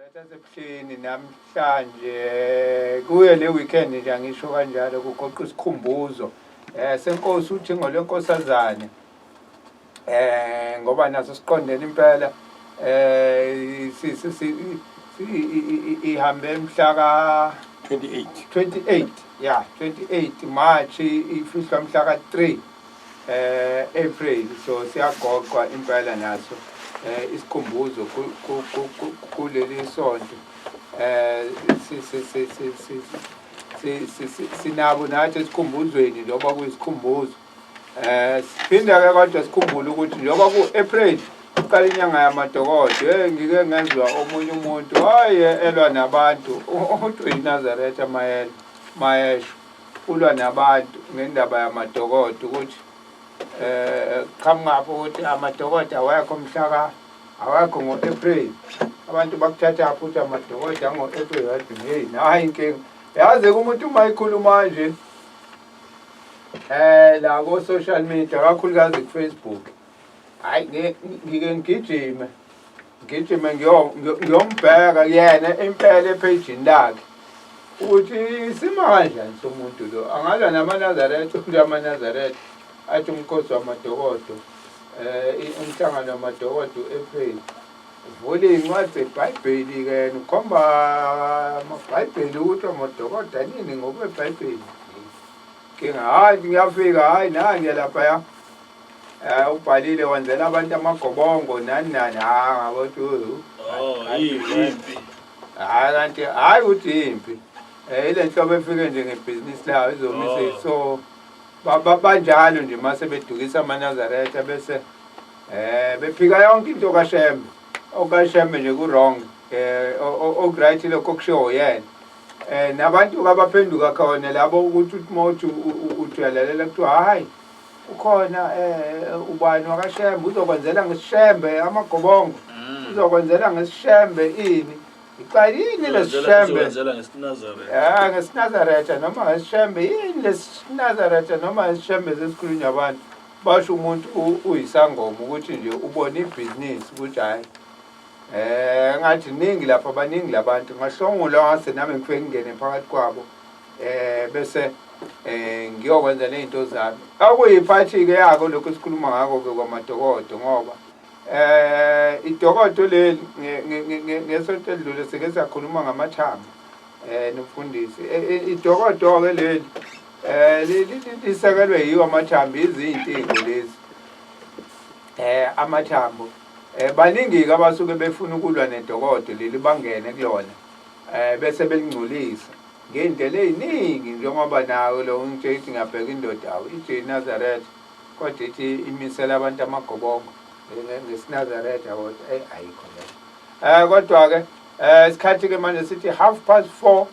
AmaNazaretha aseBuhleni namhlanje kuyo le weekend nje angisho kanjalo kugoqa isikhumbuzo senkosi uThingo lwenkosazane ngoba naso siqondene impela ihambe mhla ka 28 28, yeah, 28 March, ifihlwa mhla ka 3 April. So siyagoqwa impela naso isikhumbuzo kuleli sonto. Sinabo nathi esikhumbuzweni njengoba kuyisikhumbuzo. Siphinda ke kodwa sikhumbule ukuthi njengoba ku-April uqala inyanga yamadokodo. Hey, ngike ngezwa omunye umuntu waye elwa nabantu, umuntu uyiNazaretha mayela mayesho ulwa nabantu ngendaba yamadokodo ukuthi qhamukaphi ukuthi amadokodo awekho mhlaka awekho ngo-April. Abantu bakuthatha futhi amadokodo ango-April, wathi hey, nayi inkinga. Yazi umuntu uma ekhuluma nje la ko social media, kakhulukazi ku Facebook, hayi ngike ngigijime ngigijime ngiyombheka yena impela ephejini lakhe ukuthi isima kanjani somuntu lo angalwa namaNazaretha. Umuntu amaNazaretha athi umkhosi wamadokodo, umhlangano wamadokodo u-April, uvule iy'ncwadi zebhayibheli-ke yena ukhomba amabhayibheli ukuthi amadokodo anini ngokwebhayibheli. Nkinga, hhayi ngiyafika, hhayi nange laphaya ubhalile wenzela abantu amagobongo nani nani. Ha, ngabothi Oh, impi. Hhayi kanti hhayi ukuthi impi, ile nhlobo efike nje ngebhizinisi layo izomise. So banjalo nje mase bedukisa amaNazaretha bese bephika yonke into kaShembe. OkaShembe nje ku-wrong, okuright lokho okushiwo yena. Nabantu abaphenduka khona labo ukuthi uthi mawuthi uthi uyalalela kuthiwa hhayi ukhona ubani wakaShembe uzokwenzela ngesishembe amagobongo, uzokwenzela ngesishembe ini ixa yini lesishembe. Uzokwenzela ngesiNazaretha. NgesiNazaretha noma ngesishembe, yini lesinazaretha noma ngesishembe sesikhulunywa abantu basho umuntu uyisangoma ukuthi nje ubona ibhizinisi ukuthi hhayi ngathi ningi lapha, baningi labantu ngahlongula ngase nami ngifike ngingene phakathi kwabo bese ngiyokwenza nezinto zami. Okuyiphathi-ke yako lokhu esikhuluma ngakho-ke kwamadokodo, ngoba idokodo leli ngesonto edlule sike sakhuluma ngamathambo nomfundisi. Idokodo-ke leli lisekelwe yiwo amathambo, izintingo lezi amathambo. Baningi-ke abasuke befuna ukulwa nedokodo leli bangene kulona bese belingcolisa ngey'ndlela ey'ningi, njengoba nawo lo ngitshela ukuthi ngiyabheka indoda awo ithi iNazaretha kodwa ithi imisela abantu amagobongo ngesiNazaretha, kodwa eyi ayikho leyo. Kodwa-ke isikhathi-ke manje sithi 4:30.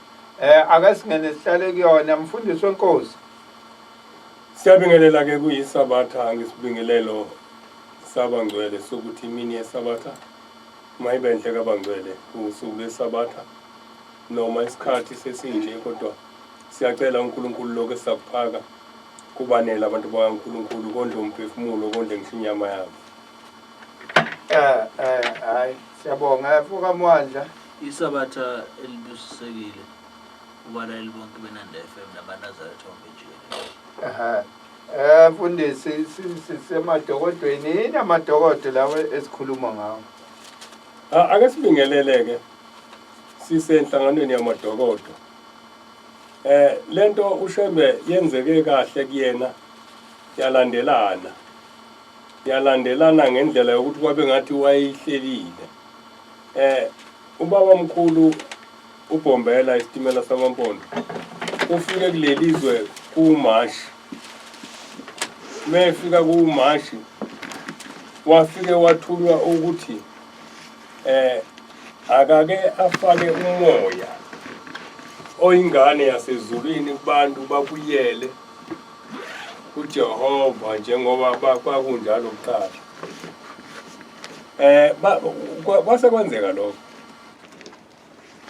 Ake singene sihlale kuyona, mfundisi wenkosi. Siyabingelela ke kuyisabatha ngesibingelelo sabangcwele sokuthi imini yesabatha mayibe enhle kabangcwele, usuku lwesabatha noma isikhathi sesinje, kodwa siyacela uNkulunkulu lokho esizakuphaka kubanele abantu bakaNkulunkulu, kondle umphefumulo, kondle ngisho inyama yabo. Hayi siyabonga mfoka Mwandla. Isabatha elibusisekile kubalaleli bonke beNanda FM nabaNazaretha bonke jikelele. Ehhe. Mfundisi, sisemadokodweni, yini amadokodo lawo esikhuluma ngawo? Ake sibingelele-ke sisenhlanganweni yamadokodo. Lento uShembe yenzeke kahle kuyena, yalandelana. Yalandelana ngendlela yokuthi kwabe ngathi wayeyihlelile. Ubaba mkhulu uBhombela isitimela samaMpondo ufike kuleli zwe kuMashi. Mefika kuMashi wafike wathunywa ukuthi akake afake umoya oyingane yasezulwini kubantu babuyele kuJehova njengoba kwakunjalo kuqala. Kwase kwenzeka lokho.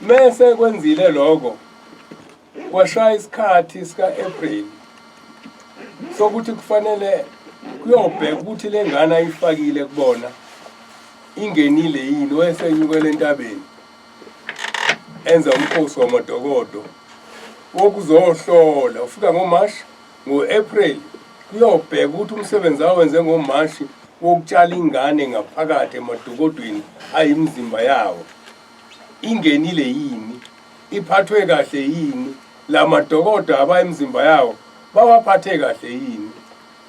Mese kwenzile lokho kwashaya isikhathi sika April sokuthi kufanele kuyobheka ukuthi lengane ayifakile kubona ingenile yini, wayesenyukela entabeni. enza umkhosi wamadokodo wokuzohlola. Ufika ngoMashi, ngo-April kuyobheka ukuthi umsebenzi awenze ngoMashi wokutshala ingane ngaphakathi emadokodweni ayimizimba yawo ingenile yini, iphathwe kahle yini, la madokodo abayimizimba yawo bawaphathe kahle yini.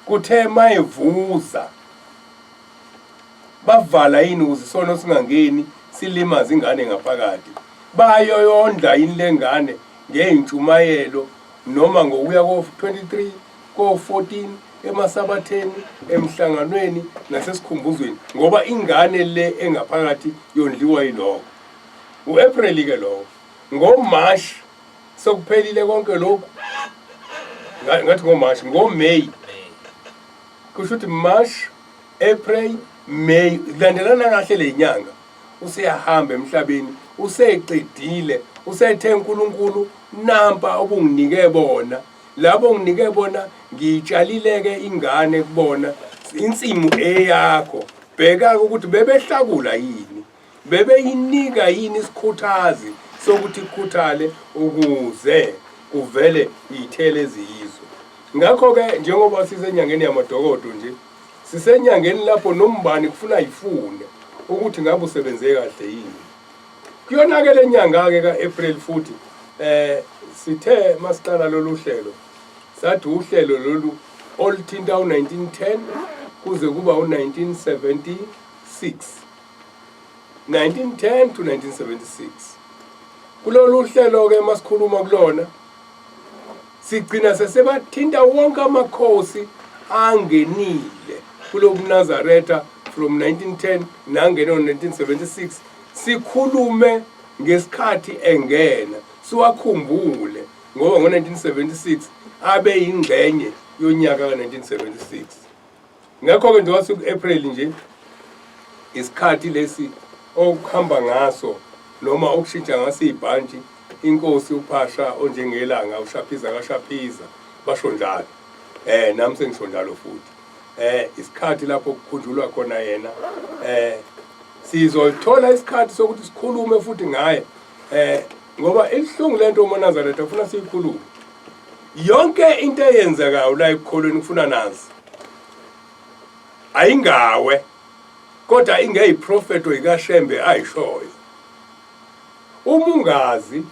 Kuthe mayevuza bavala yini ukuze isono singangeni silimaze ingane ngaphakathi. Bayoyondla yini lengane ngey'ntshumayelo noma ngokuya ko-23 ko-14 emasabatheni, emhlanganweni nasesikhumbuzweni, ngoba ingane le engaphakathi yondliwa yiloko. U-April ke lowo. NgoMarch sekuphelile konke lokhu. Ngathi ngoMarch, ngoMay. Kusho ukuthi March, April, May zilandelana kahle le nyanga. Useyahamba emhlabeni, useqedile, usethe uNkulunkulu nampa obunginike bona. Labo nginike bona ngiyitshalile-ke ingane kubona insimu eyakho. Bheka-ke ukuthi bebehlakula yini, bebeyinika yini isikhuthazi sokuthi ikhuthale ukuze kuvele iy'thelo eziyizo. Ngakho-ke njengoba sisenyangeni yamadokodo nje, sisenyangeni lapho nombani kufuna ayifune ukuthi ngabe usebenze kahle yini. Kuyona-ke le nyanga-ke ka-April futhi sithe masiqala lolu hlelo sathi uhlelo lolu oluthinta u-1910 kuze kuba u-1976. 1910 to 1976. Kulolu hlelo-ke masikhuluma kulona sigcina sesebathinta wonke amakhosi angenile kulobuNazaretha from 1910 nangena ngo-1976, sikhulume ngesikhathi engena siwakhumbule ngoba ngo-1976 abe yingxenye yonyaka ka-1976. Ngakho-ke njengoba siku-April nje, isikhathi lesi okuhamba ngaso noma okushintsha ngaso ibhantshi inkosi uPhasha onjengelanga uShaphiza kaShaphiza basho njalo. Nami sengisho njalo futhi. Isikhathi lapho kukhunjulwa khona yena, sizothola isikhathi sokuthi sikhulume futhi ngaye, ngoba ibuhlungu lento uManazaretha ufuna siyikhulume. Yonke into eyenzekayo la ekukholweni kufuna nazi. Ayingawe kodwa ingeyiprofeto ikaShembe ayishoyo. Uma ungazi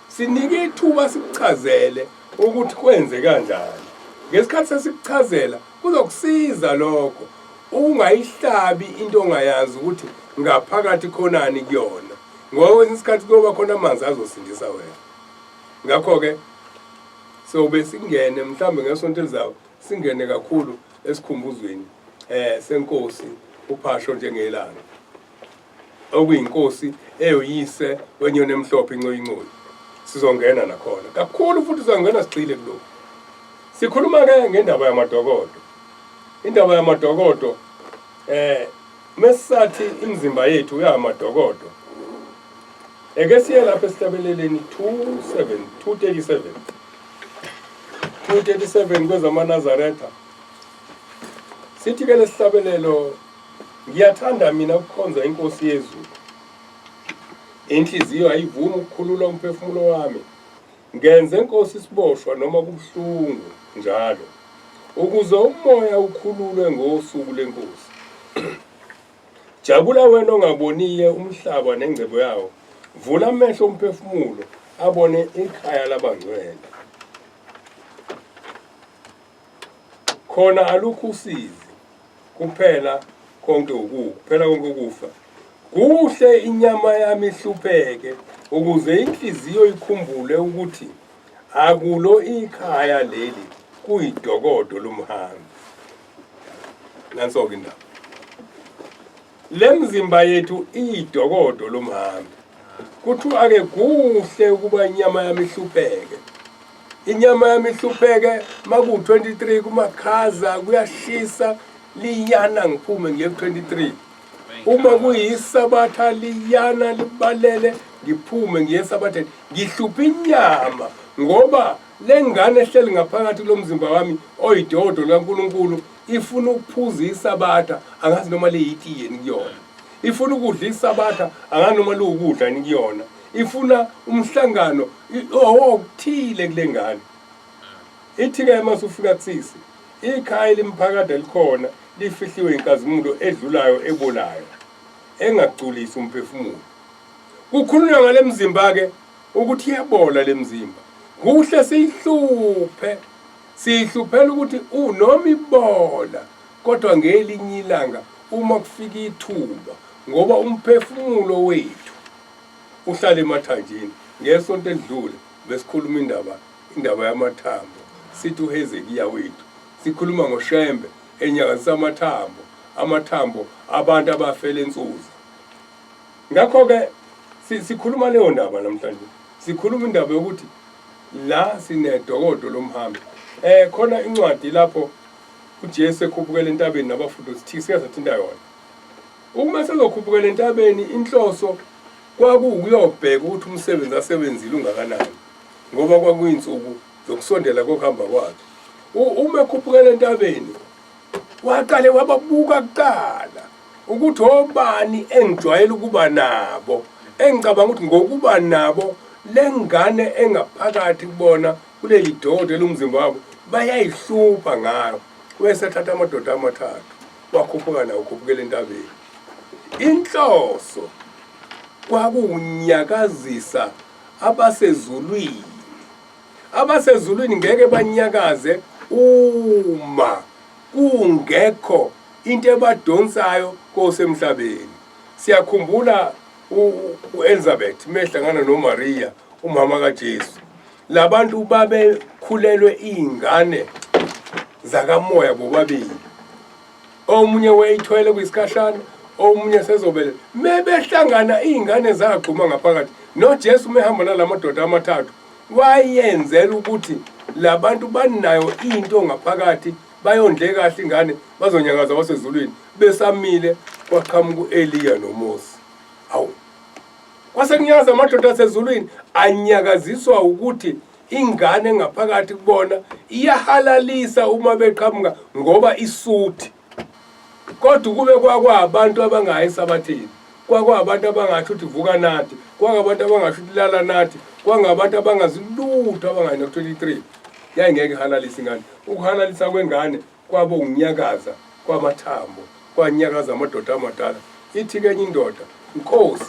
sinike ithuba sikuchazele ukuthi kwenze kanjani. Ngesikhathi sesikuchazela kuzokusiza lokho ungayihlabi into ongayazi ukuthi ngaphakathi khonani kuyona, ngoba kwesinye isikhathi kuyoba khona amanzi azosindisa wena. Ngakho-ke sobe singene mhlawumbe ngesonto elizayo singene kakhulu esikhumbuzweni senkosi uPhasho njengelanga, okuyinkosi eyoyise wenyoni emhlophe incoyincoyi. Sizongena nakhona kakhulu futhi sizongena sigxile kulokhu. Sikhuluma-ke ngendaba yamadokodo. Indaba yamadokodo mesisathi imizimba yethu uyamadokodo, eke siye lapha esihlabeleleni 237 237 kwezamaNazaretha. Sithi ke lesihlabelelo, ngiyathanda mina ukukhonza inkosi yezulu, inhliziyo ayivumi ukukhulula umphefumulo wami, ngenze inkosi isiboshwa noma kubuhlungu njalo, ukuze umoya ukhululwe ngosuku lenkosi. Jabula wena ongaboniye umhlaba nengcebo yawo, vula amehlo umphefumulo abone ikhaya labangcwele. Khona alukho usizi, kuphela konke ukufa, kuphela konke ukufa. Kuhle inyama yami ihlupheke ukuze inhliziyo ikhumbule ukuthi akulo ikhaya leli, kuyidokodo lomhambi. Nanso-ke indaba. Le mzimba yethu iyidokodo lomhambi. Kuthiwa ke kuhle ukuba inyama yami ihlupheke. Inyama yami ihlupheke maku-23 kumakhaza kuyashisa liyana ngiphume ngiye ku-23. Uma kuyisabatha liyana libalele ngiphume ngiye esabatheni. Ngihlupha inyama ngoba le ngane ehleli ngaphakathi kulomzimba wami oyidodo likaNkulunkulu ifuna ukuphuza isabatha, angazi noma liyitiyeni kuyona. Ifuna ukudla isabatha, angazi noma liwukudla yini kuyona. Ifuna umhlangano owokuthile kule ngane. Ithi-ke uma usufika kusisi, ikhaya elimphakade elikhona lifihliwe inkazimulo edlulayo ebolayo, engagculisi umphefumulo. Kukhulunywa ngale mzimba-ke ukuthi iyabola le mzimba. Kuhle siyihluphe, siyihluphela ukuthi noma ibola kodwa ngelinye ilanga uma kufika ithuba ngoba umphefumulo wethu uhlala emathanjeni. Ngesonto elidlule besikhuluma indaba indaba yamathambo sithi uHezekiya wethu sikhuluma ngoShembe enyakazisa amathambo amathambo abantu abafele ensuza. Ngakho-ke sikhuluma leyo ndaba namhlanje sikhuluma indaba yokuthi la sinedokodo lomhambi. Khona incwadi lapho uJesu ekhuphukela entabeni nabafundi sithi sike sathinta yona. Uma sezokhuphukela entabeni inhloso kwakuwukuyobheka ukuthi umsebenzi asebenzile ungakanani ngoba kwakuyinsuku zokusondela kokuhamba kwakhe. Uma ekhuphukela entabeni waqale wababuka kuqala ukuthi obani engijwayele ukuba nabo engicabanga ukuthi ngokuba nabo lengane engaphakathi kubona kuleli dodo elumzimba wabo bayayihlupha ngayo. Wesethatha amadoda amathathu wakhuphuka nawo ukhuphukela entabeni. Inhloso kwakuwunyakazisa abasezulwini. Abasezulwini ngeke banyakaze uma kungekho into ebadonsayo kosemhlabeni. Siyakhumbula u-Elizabeth mehlangana noMaria umama kaJesu. Labantu babekhulelwe iy'ngane zakamoya bobabili. Omunye wayithwele kwisikhashana, omunye sezobeletha. Mebehlangana iy'ngane zagxuma ngaphakathi. NoJesu mehamba nalamadoda amathathu wayenzela ukuthi labantu banayo into ngaphakathi bayondle kahle ingane bazonyakaza wasezulwini besamile kwaqhamuka u-Eliya noMose. Awu kwase kunyakaza amadoda asezulwini anyakaziswa ukuthi ingane ngaphakathi kubona iyahalalisa uma beqhamuka ngoba isuthi. Kodwa ukube kwakwabantu abangayi esabathini, kwakwabantu abangasho ukuthi vuka nathi, kwangabantu abangasho ukuthi lala nathi, kwangabantu abangazi lutho abangayi naku-23, yayingeke ihalalise ingane. Ukuhalalisa kwengane kwaba ukunyakaza kwamathambo, kwanyakaza amadoda amadala. Ithi-ke enye indoda, Nkosi,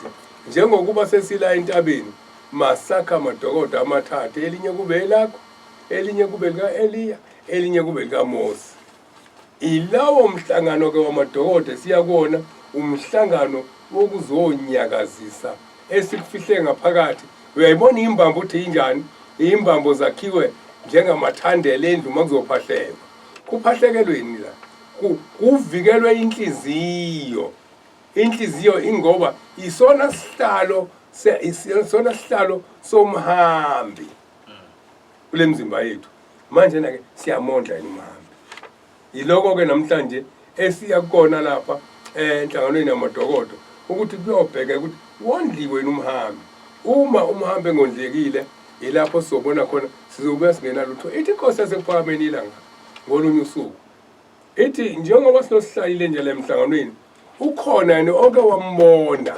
njengokuba sesila entabeni, masakhe amadokodo amathathu, elinye kube elakho, elinye kube lika-Eliya, elinye kube likaMose. Ilawo mhlangano-ke wamadokodo esiya kuwona, umhlangano wokuzonyakazisa esikufihle ngaphakathi. Uyayibona imbambo ukuthi injani? Imbambo zakhiwe njengamathandela endlu uma kuzophahlekwa. Kuphahlekelweni la? Kuvikelwe inhliziyo. Inhliziyo ingoba isona sihlalo isona sihlalo somhambi kule mzimba yethu. Manje na ke siyamondla yini umhambi? Yiloko ke namhlanje esiya kukona lapha enhlanganweni yamadokodo ukuthi kuyobheka ukuthi wondliwe yini umhambi. Uma umhambi engondlekile yilapho sizobona khona sizobuya singena lutho. Ithi inkosi yasekuphakameni ilanga ngolunye usuku. Ithi njengoba sinosihlalile nje la emhlanganweni ukhona yena oke wambona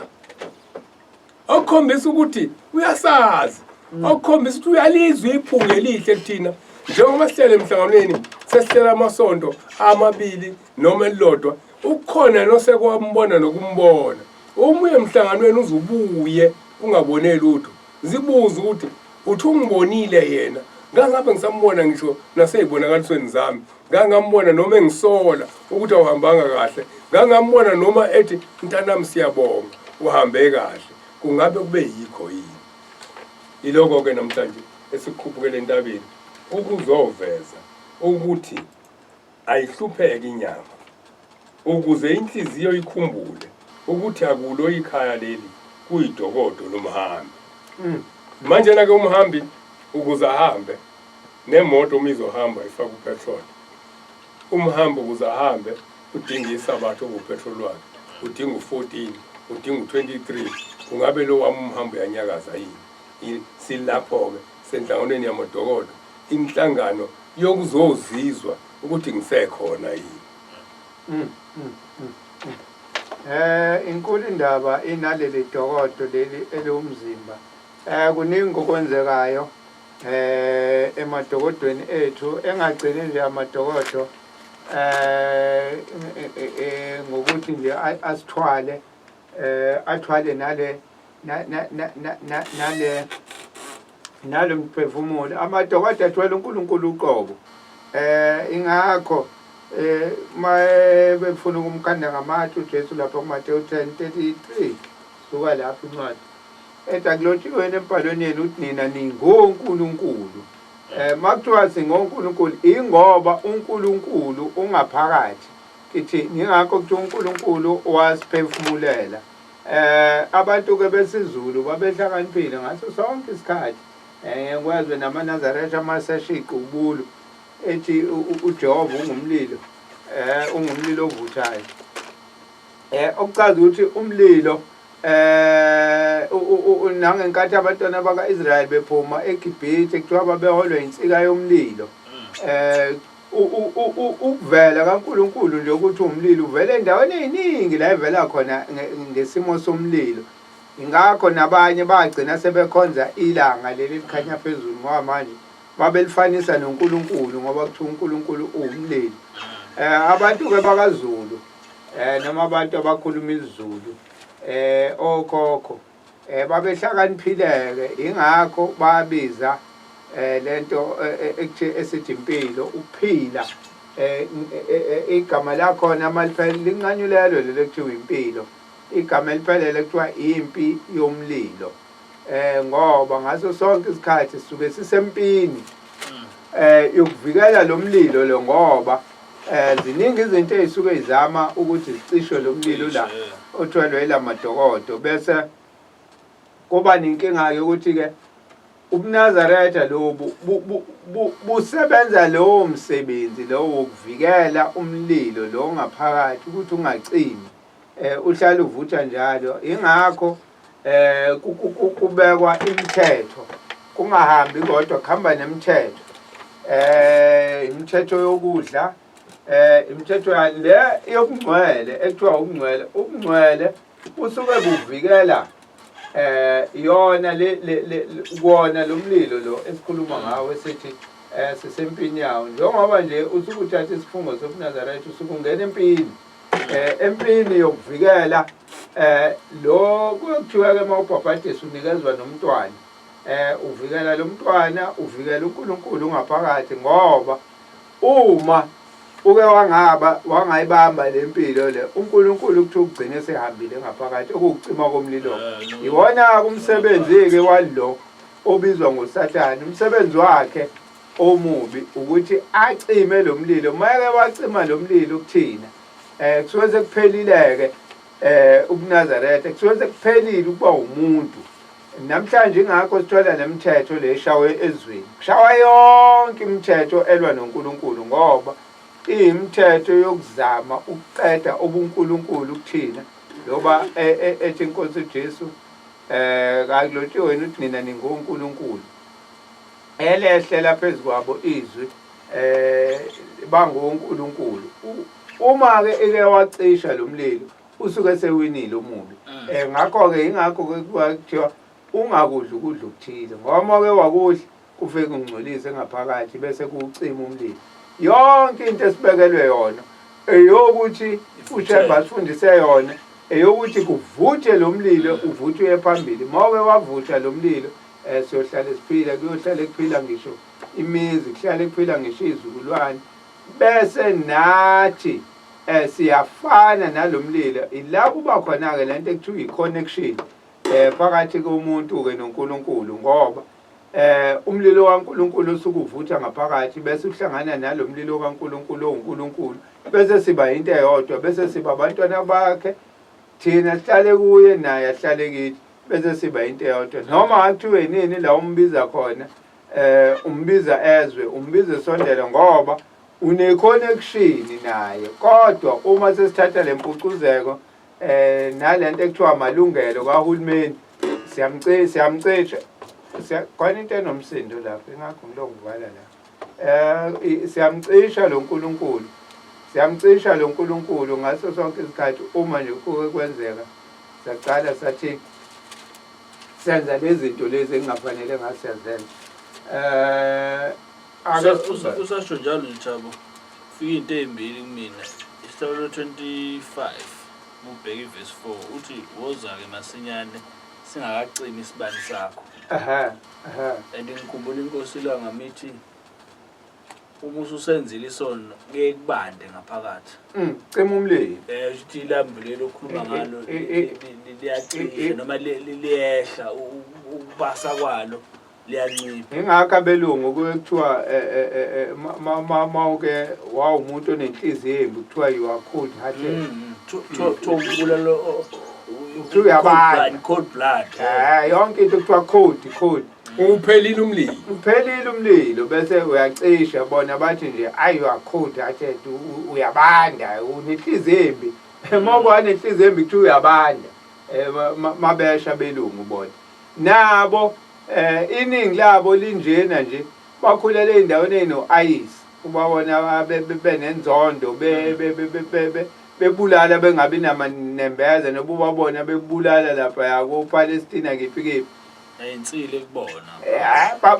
okukhombisa ukuthi uyasazi okukhombisa ukuthi uyalizwa iphunga elihle kuthina njengoba sihlele emhlanganweni sesihlela amasonto amabili noma elilodwa ukhona nosekwambona nokumbona uma uye emhlanganweni uzubuye ungabone lutho zibuze ukuthi uthi ungibonile yena ngangabe ngisambona ngisho nasey'bonakalisweni zami ngangambona noma engisola ukuthi awuhambanga kahle ngangambona noma ethi mntanami siyabonga uhambe kahle kungabe kube yikho yini iloko-ke namhlanje esikukhuphukela entabeni ukuzoveza ukuthi ayihlupheke inyama ukuze inhliziyo ikhumbule ukuthi akulo ikhaya leli kuyidokodo lomhambi. Manje na ke umhambi ukuze ahambe nemoto uma izohamba ifaka upetrol. Umhambi ukuze ahambe udinga isabatha okuwupetrol wakhe, udinga u-14, udinga u-23. Kungabe lo wami umhambi uyanyakaza yini? Silapho-ke senhlanganweni yamadokodo, inhlangano yokuzozizwa ukuthi ngisekhona yini. Inkulu indaba inaleli dokodo leli eliwumzimba. Kuningi okwenzekayo emadokodweni ethu engagcini nje amadokodo ngokuthi nje asithwale athwale nale nale nalo mphefumulo amadokodo athwele uNkulunkulu uqobo. Ingakho befuna ukumkhanda ngamatshe uJesu lapha kuMateyu 10:33 suka lapho incwadi ethi akulotshiwe embhalweni yenu ukuthi nina ningonkulunkulu. Makuthiwa singonkulunkulu ingoba uNkulunkulu ungaphakathi kithi, ngingakho kuthiwa uNkulunkulu wasiphefumulela. Abantu ke besiZulu babehlakaniphile ngaso sonke isikhathi. Ngikwezwe namaNazaretha amasesha iqubulo ethi uJehova ungumlilo, ungumlilo ovuthayo. Okuchaza ukuthi umlilo nangenkathi abantwana baka-Israyeli bephuma eGibhithe kuthiwa babeholwa insika yomlilo. Ukuvela kaNkulunkulu nje ukuthi umlilo uvela endaweni eziningi la evela khona ngesimo somlilo. Ingakho nabanye bagcina sebekhonza ilanga leli likhanya phezulu ngoba manje babelifanisa noNkulunkulu ngoba kuthiwa uNkulunkulu uwumlilo. Abantu ke bakaZulu noma abantu abakhuluma isiZulu okhokho babehlakaniphileke ingakho babiza lento ekuthe esithi impilo ukuphila igama lakhona maliphele linqanyulelwe lelo kuthiwa impilo igama eliphelele kuthiwa impi yomlilo ngoba ngaso sonke isikhathi sisuke sisempini yokuvikela lo mlilo lo ngoba ziningi izinto ezisuke izama ukuthi zicishwe lo mlilo la othwelwe ilamadokodo bese kuba nenkinga ke ukuthi ke ubuNazaretha lobu busebenza lowo msebenzi lowo wokuvikela umlilo lo ngaphakathi ukuthi ungacimi uhlala uvutha njalo. Ingakho kubekwa imithetho, kungahambi kodwa kuhamba nemithetho, imithetho yokudla, imithetho le yobungcwele ekuthiwa ubungcwele. Ubungcwele busuke buvikela yona le wona lo mlilo lo esikhuluma ngawo esithi sisempini yawo. Njengoba nje usuke uthatha isifungo sobuNazaretha usuke ungena empini, empini yokuvikela lo kuthiwa ke mawubhabhadisa unikezwa nomntwana, uvikela lo mntwana, uvikela uNkulunkulu ngaphakathi, ngoba uma uke wangaba wangayibamba le mpilo le uNkulunkulu kuthiwa ugcine esehambile ngaphakathi okuwukucima komlilo. Iwona umsebenzi ke walo obizwa ngoSathane, umsebenzi wakhe omubi ukuthi acime lo mlilo. Uma ke wacima lo mlilo kuthina kusuke sekuphelile-ke ubuNazaretha, kusuke sekuphelile ukuba umuntu. Namhlanje ingakho sithola nemithetho le eshawe ezweni, kushawa yonke imithetho elwa noNkulunkulu ngoba iyimithetho yokuzama ukuqeda ubuNkulunkulu kuthina. Loba ethi inkosi uJesu kakulotshiwe wena ukuthi nina ningonkulunkulu, elehlela phezu kwabo izwi bangonkulunkulu. Uma ke ike wacisha lo mlilo usuke sewinile omubi. Ngakho ke ingakho ke kuthiwa ungakudli ukudla okuthile, ngoba uma ke wakudla kufike kungcolise ngaphakathi bese kucima umlilo. Yonke into esibekelwe yona eyokuthi uShembe asifundise yona eyokuthi kuvuthe lo mlilo, uvuthe uye phambili. Uma uke wavutha lo mlilo siyohlale siphila, kuyohlale kuphila ngisho imizi, kuhlale kuphila ngisho izizukulwane, bese nathi siyafana nalomlilo. Ila kuba khona ke lento ekuthiwa i-connection phakathi komuntu ke noNkulunkulu, ngoba umlilo kaNkulunkulu usuke uvutha ngaphakathi bese uhlangana nalomlilo kaNkulunkulu owuNkulunkulu, bese siba into eyodwa, bese siba abantwana bakhe, thina sihlale kuye naye ahlale kithi, bese siba into eyodwa. Noma akuthiwe nini la umbiza khona, umbiza ezwe, umbiza esondele, ngoba une connection naye. Kodwa uma sesithatha lempucuzeko nalento ekuthiwa amalungelo kahulumeni, siyamcisha khona into enomsindo lapho, ingakho ngilongo uvala la. Siyamcisha lo Nkulunkulu. Siyamcisha lo Nkulunkulu ngaso sonke isikhathi uma nje kuke kwenzeka saqala sathi senza lezi zinto lezi engingafanele ngasiyazenza. Ake Usasho njalo nje Thabo. Fika into ezimbili kumina. Isihlabelelo 25 ubheka ivesi 4 uthi woza-ke masinyane singakacimi isibani sakho. Ehhe, ehhe. And ngikhumbula inkosi ilanga mithi uma ususenzile isono kuye kubande ngaphakathi. Cima umlilo. Ukuthi ilambu leli okhuluma ngalo liyacisha noma liyehla ukubasa kwalo liyancipha. Ingakho abelungu kuye kuthiwa mawuke wawumuntu onenhliziyo embi kuthiwa you are cold hearted. Kuthiwa umbulalo Kuthiwa uyabanda. Cold blood. Yonke into kuthiwa cold, cold. Uphelile umlilo. Uphelile umlilo bese uyacisha bona bathi nje ayi you are cold hearted, uyabanda, unenhliziyo embi. Uma uba nenhliziyo embi kuthiwa uyabanda. Mabesha belungu bona. Nabo iningi labo linjena nje bakhulele ey'ndaweni ey'no-ayisi. Ubabona benenzondo bebulala bengabi namanembeza noba ubabona bebulala lapha ko-Palestina kephi kephi. Ayinsile kubona.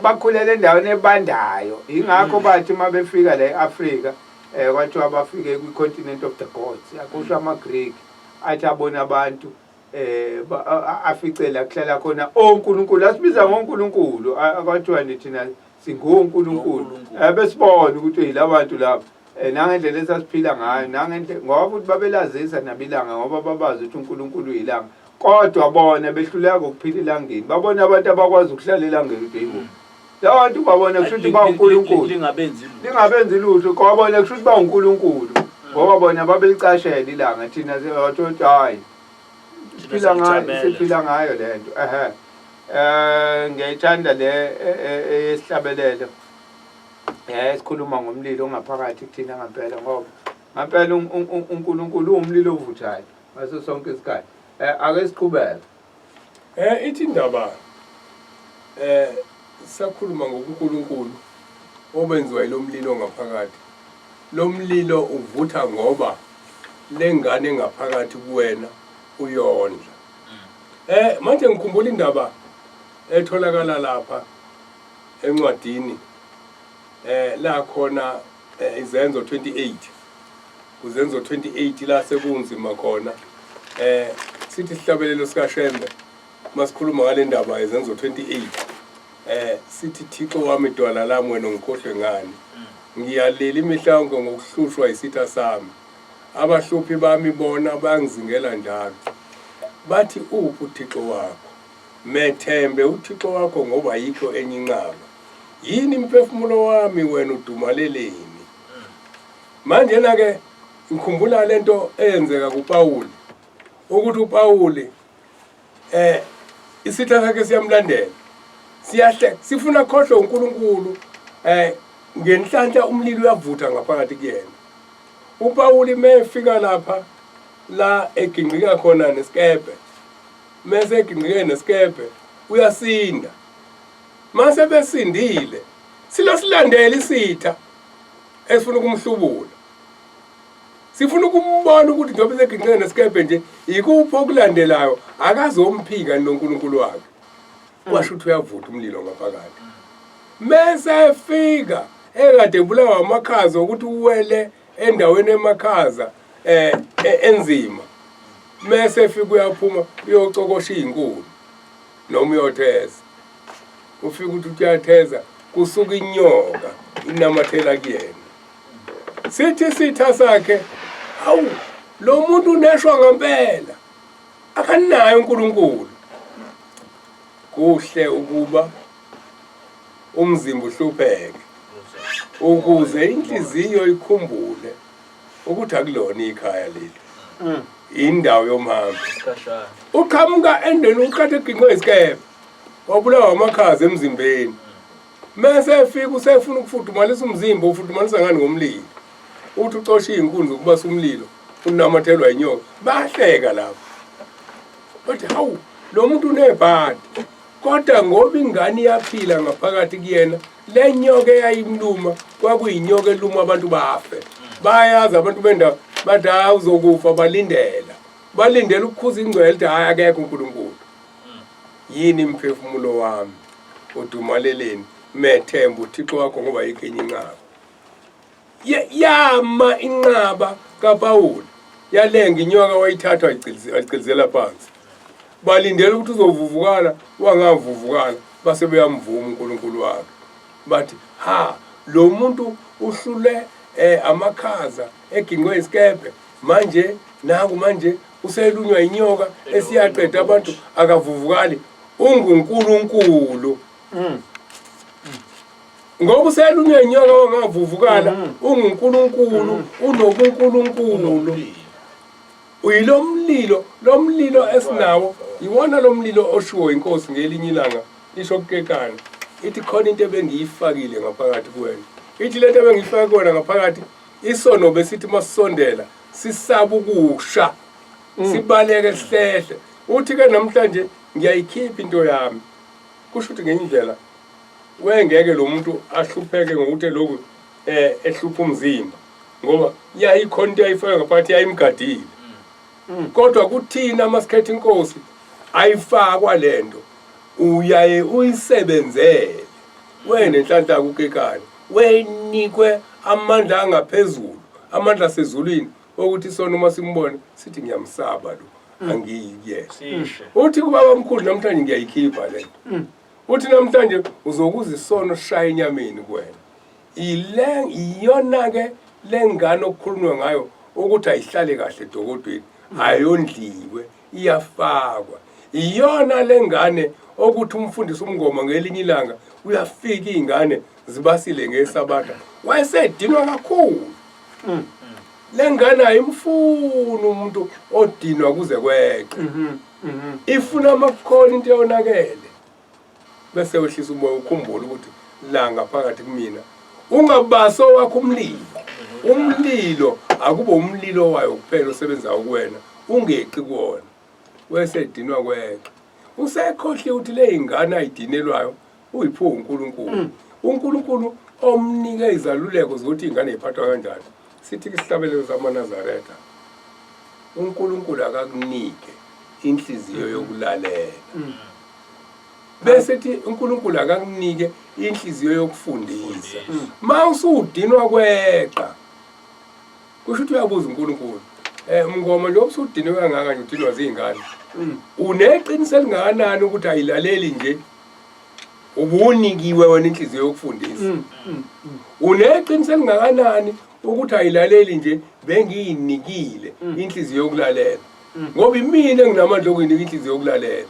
Bakhulele endaweni ebandayo. Ingakho bathi uma befika la e-Afrika kwathiwa bafike kwi-continent of the gods. Yakusho ama-Greek athi abona abantu afice la kuhlala khona onkulunkulu. Asibiza ngonkulunkulu, kwathiwa nje thina singonkulunkulu. Besibona ukuthi yilabantu laba. Nangendlela esasiphila ngayo, nangendlela ngoba futhi babelazisa nabilanga ngoba babazi ukuthi uNkulunkulu uyilanga. Kodwa bona behluleka ukuphila elangeni. Babona abantu abakwazi ukuhlala elangeni ukuthi yibo. Laba bantu babona kusho ukuthi bawuNkulunkulu. Lingabenzi lutho. Lingabenzi lutho, kwabona kusho ukuthi bawuNkulunkulu. Ngoba bona babelicashela ilanga, thina sibathi ukuthi hayi. Siphila ngayo, siphila ngayo lento. Ehhe. Ngiyayithanda le eyesihlabelelo. Esikhuluma ngomlilo ongaphakathi kuthina ngempela ngoba ngempela uNkulunkulu uwumlilo ovuthayo ngaso sonke isikhathi. Ake siqhubeke. Ithi indaba sakhuluma ngokuNkulunkulu obenziwa yilomlilo ngaphakathi. Lo mlilo uvutha ngoba lengane ngaphakathi kuwena uyondla. Manje ngikhumbula indaba etholakala lapha encwadini la khona izenzo 28. Kuzenzo 28 la sekunzima khona. Sithi isihlabelelo sikaShembe masikhuluma ngale ndaba izenzo 28. Sithi Thixo wami dwala lami wena ungikhohlwe ngani? Ngiyalila imihla yonke ngokuhlushwa isitha sami. Abahluphi bami bona bayangizingela njalo. Bathi uphi uThixo wakho? Methembe uThixo wakho ngoba ayikho enye inqaba. Yini imphefumulo wami wena udumaleleni? Manje na ke ngikhumbula lento eyenzeka kuPawuli ukuthi uPawuli isitha sakhe siyamlandela. Siyahle sifuna khohlwe uNkulunkulu ngenhlanhla umlilo uyavutha ngaphakathi kuyena. uPawuli mefika lapha la egingqika khona nesikebhe mese egingqike nesikebhe uyasinda. Mase besindile silosilandela isitha esifuna ukumhlubula. Sifuna ukumbona ukuthi njengoba esegingqike nesikebhe nje ikuphi okulandelayo, akazomphika noNkulunkulu wakhe. Kwasho ukuthi uyavutha umlilo ngaphakathi. Mese efika ekade ebulawa amakhaza ukuthi uwele endaweni emakhaza enzima. Mese efika uyaphuma uyocokosha izinkuni noma uyotheza. Ufika ukuthi uyatheza kusuka inyoka inamathela kuyena. Sithi sitha sakhe, hawu lo muntu uneshwa ngempela, akanaye uNkulunkulu. Kuhle ukuba umzimba uhlupheke ukuze inhliziyo ikhumbule ukuthi akulona ikhaya leli, indawo yomhambo. Uqhamuka endeni uqhatha eginqwe isikebhe, wabulawa amakhaza emzimbeni. Mese efika usefuna ukufudumalisa umzimba, ufudumalisa ngani ngomlilo? Uthi ucosha izinkunzi ukubasa umlilo, unamathelwa inyoka. Bahleka lapho. Bathi hawu lo muntu unebhadi. Kodwa ngoba ingane iyaphila ngaphakathi kuyena, le nyoka eyayimluma kwakuyinyoka eluma abantu bafe. Bayazi abantu bendawo bathi hayi uzokufa balindela. Balindela ukukhuza ingcwele ukuthi hayi akekho uNkulunkulu. Yini mphefumulo wami udumaleleni methemba uThixo wakho ngoba yikho enye inqaba. Yama inqaba kaPawulu yalenga inyoka wayithatha wayigcilizela phansi. Balindela ukuthi uzovuvukala wangavuvukala base beyamvuma uNkulunkulu wakhe. Bathi ha lo muntu uhlule amakhaza eginqwe isikebhe manje naku manje uselunywa inyoka esiyaqeda abantu akavuvukali unguNkulunkulu. Ngoba uselunywa inyoka wangavuvukala unguNkulunkulu unobuNkulunkulu. Uyilomlilo lo mlilo esinawo iwona lo mlilo oshiwo inkosi ngelinye ilanga isho kukekana ithi khona into ebengiyifakile ngaphakathi kuwena ithi lento ebengiyifake kuwena ngaphakathi isono besithi masisondela sisaba ukusha sibaleke sihlehle uthi ke namhlanje ngiyayikhipha into yami kusho ukuthi ngenye indlela wengeke lo muntu ahlupheke ngokuthi lokhu ehlupha umzimba ngoba yayikhona into yayifaka ngaphakathi yayimgadile. Kodwa kuthina masikhetha inkosi ayifakwa lento uyaye uyisebenzele wena enhlanhla kukekane wenikwe amandla angaphezulu amandla asezulwini okuthi sona uma simbone sithi ngiyamsaba lo angiyi kuyena. Sishe. Uthi kubaba omkhulu namhlanje ngiyayikhipha lento. Uthi namhlanje uzokuza isono sishaya enyameni kuwena. Ile iyona ke lengane okukhulunywa ngayo ukuthi ayihlale kahle edokodweni ayondliwe iyafakwa. Iyona lengane okuthi umfundisi umngoma ngelinye ilanga uyafika izingane zibasile ngesabatha wayesedinwa kakhulu. Lengane ayimfuni umuntu odinwa kuze kweqe. Ifuna amakhona into eyonakele. Bese wehlisa umoya ukhumbule ukuthi la ngaphakathi kumina ungabaso wakho umlilo. Umlilo akube umlilo wayo kuphela osebenzayo kuwena ungeqi kuwona. Wesedinwa kweqa. Usekhohliwe ukuthi le ingane ayidinelwayo uyiphiwe uNkulunkulu. uNkulunkulu omnike izaluleko zokuthi ingane iphathwa kanjani. Sithi isihlabelelo samaNazaretha uNkulunkulu akakunike inhliziyo yokulalela. Bese ethi uNkulunkulu akakunike inhliziyo yokufundisa. Ma usudinwa kweqa kusho ukuthi uyabuza uNkulunkulu mngoma njengoba usudinwe kangaka nje udinwa zingane uneqiniso elingakanani ukuthi ayilaleli nje ubunikiwe wena inhliziyo yokufundisa. Uneqiniso elingakanani ukuthi ayilaleli nje bengiyinikile inhliziyo yokulalela. Ngoba imina enginamandla okuyinika inhliziyo yokulalela.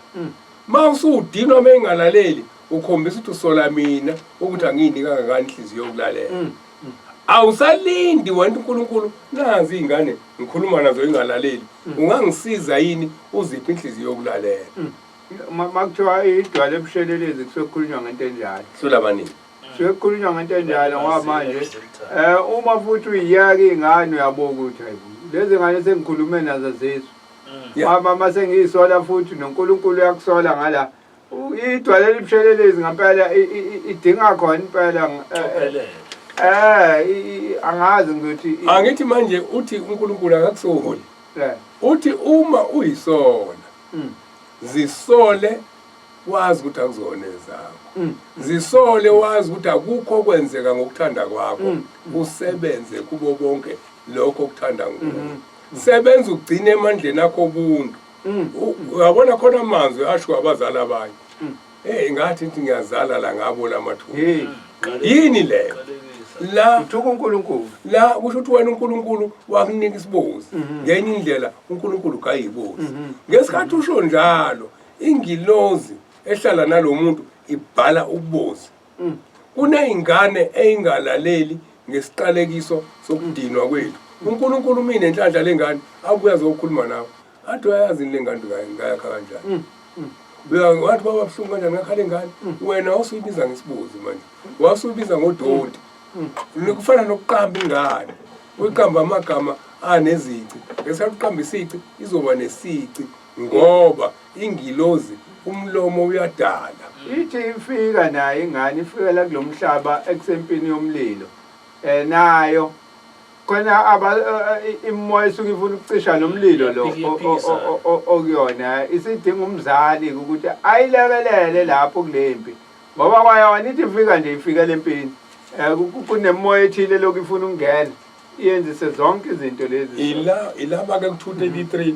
Ma usudinwa mengalaleli ukhombisa ukuthi usola mina ukuthi angiyinika kangakanani inhliziyo yokulalela. Awusalindi wena uNkulunkulu nazi izingane ngikhuluma nazo ingalaleli. Ungangisiza yini uziphe inhliziyo yokulalela? Makuthiwa idwala ebushelelezi kusuke kukhulunywa ngento enjalo. Sulabaningi. Kusuke kukhulunywa ngento enjalo ngoba manje uma futhi uyiyeka ingane uyabuka ukuthi hayibo lezi ngane sengikhulume nazo zizwe. Mama sengiyisola futhi noNkulunkulu uyakusola ngala. Idwala elibushelelezi ngempela idinga khona impela angazi ngizothi angithi manje uthi uNkulunkulu akakusoli. Uthi uma uyisona zisole wazi ukuthi akuzona ezakho. Zisole wazi ukuthi akukho okwenzeka ngokuthanda kwakho. Usebenze kubo bonke lokho okuthanda nguwe. Sebenza ugcine emandleni akho obuntu. Uyabona khona amazwi asho abazali abanye. Hey ngathi ngithi ngiyazala la ngabo lamathuba. Yini leyo? La uthuka uNkulunkulu. La kusho ukuthi wena uNkulunkulu wakunika isibozi. Ngenye indlela uNkulunkulu kayibozi. Ngesikhathi usho njalo ingilozi ehlala nalomuntu ibhala ububozi. Kuneyingane eyingalaleli ngesiqalekiso sokudinwa kwethu. uNkulunkulu mina enhlanhla lengane abuya azokhuluma nawe. Athi uyayazi le ngane ngayakha kanjani. Wathi baba buhlungu kanjani ngakha lengane. Wena wasuyibiza ngesibozi manje. Wasuyibiza ngodoti. Kufana nokuqamba ingane. Uyiqamba amagama anezici. Ngesikhathi uqamba isici izoba nesici ngoba ingilozi umlomo uyadala. Ithi ifika nayo ingane ifika la kulomhlaba ekusempini yomlilo. Nayo Khona aba imoya isuke ifuna ukucisha lo mlilo lo okuyona isidinga umzali ukuthi ayilekelele lapho kulempi ngoba kwayona ithi ifika nje ifika lempini kunemoya ethile lokhu ifuna ukungena iyenzise zonke izinto lezi. Ila ilaba ke ku 233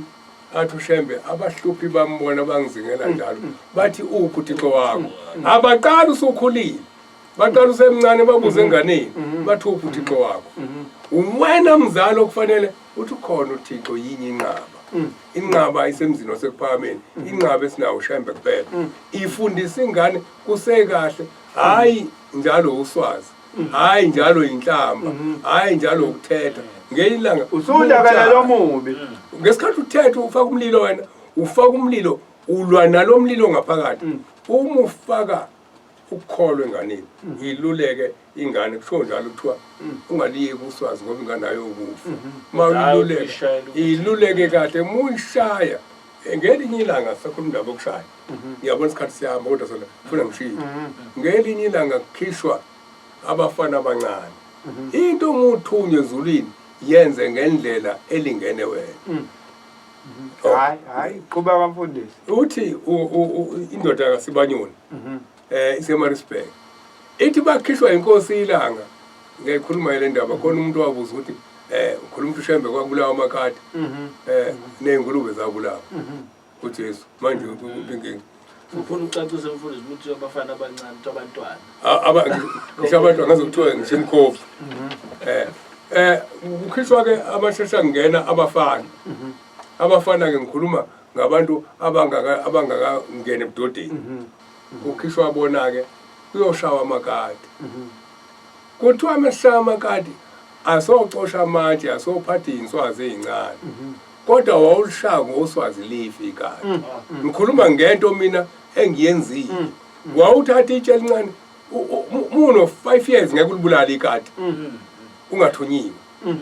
athi uShembe abahluphi bambona bangizingela njalo bathi uphi uThixo wakho abaqali usukhulile baqala usemncane babuze enganeni bathi uphi uThixo wakho uwena mzali okufanele uthi ukhona uThixo yinye inqaba inqaba isemzini wasekuphakameni inqaba esinawo uShembe kuphela ifundisa ingane kusekahle hayi njalo uswazi hayi njalo inhlamba hayi njalo ukuthetha ngelinye ilanga Usudakala lomubi. Ngesikhathi uthetha ufaka umlilo wena ufaka umlilo ulwa nalo mlilo ngaphakathi uma ufaka ukukholwa enganeni uyiluleke ingane kusho njalo kuthiwa ungaliyeki uswazi ngoba ingane ayokufa uma uyiluleka iluleke kahle uma uyishaya ngelinye ilanga sakhuluma indaba yokushaya ngiyabona isikhathi siyahamba kodwa sona funa ngishiye ngelinye ilanga kukhishwa abafana abancane into omuthunywe ezulwini yenze ngendlela elingene wena. Oh. Hayi hayi qhubeka mfundisi. Uthi indoda kaSibanyoni iseMaritzburg. Ithi bakhishwa inkosi ilanga ngiyayikhuluma le ndaba khona umuntu wabuza ukuthi ukhuluma ukuthi uShembe kwabulawa amakati nezingulube zabulawa. uJesu manje inkinga. Ufuna ucacise mfundisi ukuthi abafana abancane ukuthi abantwana. Aba ngisho abantwana ngaze kuthiwe ngisho imkhovu. Kukhishwa ke amashesha ngena abafana. Abafana ke ngikhuluma ngabantu abangaka abangakangena ebudodeni. Kukhishwa bona ke kuyoshawa amakati. Kuthiwa amashaya amakati asocosha amatshe asophatha izinswazi ezincane. Kodwa wawulishaya ngoswazi lifi ikati. Ngikhuluma ngento mina engiyenzile. Wawuthatha itshe elincane muno 5 years ngeke ulibulale ikati. Ungathunyiwe.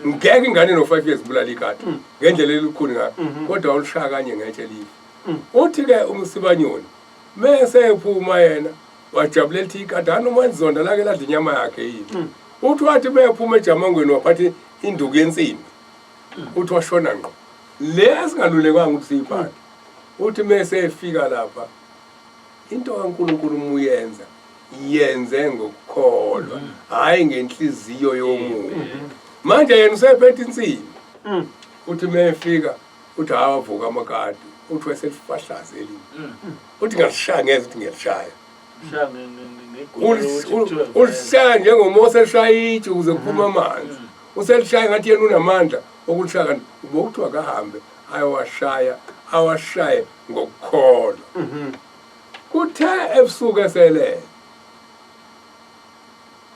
Ngeke ingane no 5 years ibulale ikati ngendlela elikhulu ngayo. Kodwa wawulishaya kanye ngetshe lifi. Uthi ke uMsibanyoni mese ephuma yena wajabulela ukuthi ikati noma lizonda lake ladla inyama yakhe yini. Uthi wathi bephuma ejamangweni waphatha induku yensimbi. Uthi washona ngqo. Le esingalulekwanga ukuthi siyiphathe. Uthi mese efika lapha into kaNkulunkulu uma uyenza yenze ngokukholwa hayi ngenhliziyo yomuntu. Manje yena usephethe insimbi. Uthi mefika uthi hawavuka amakati uthi weselifahlaza elinye. Uthi ngalishaya ngeze uthi ngiyalishaya. Ulishaya njengoMose eshaya itshe ukuze kuphume amanzi. Uselishaya ngathi yena unamandla okulishaya kanti ubokuthiwa akahambe ayowashaya awashaye ngokukholwa. Kuthe ebusuku eselele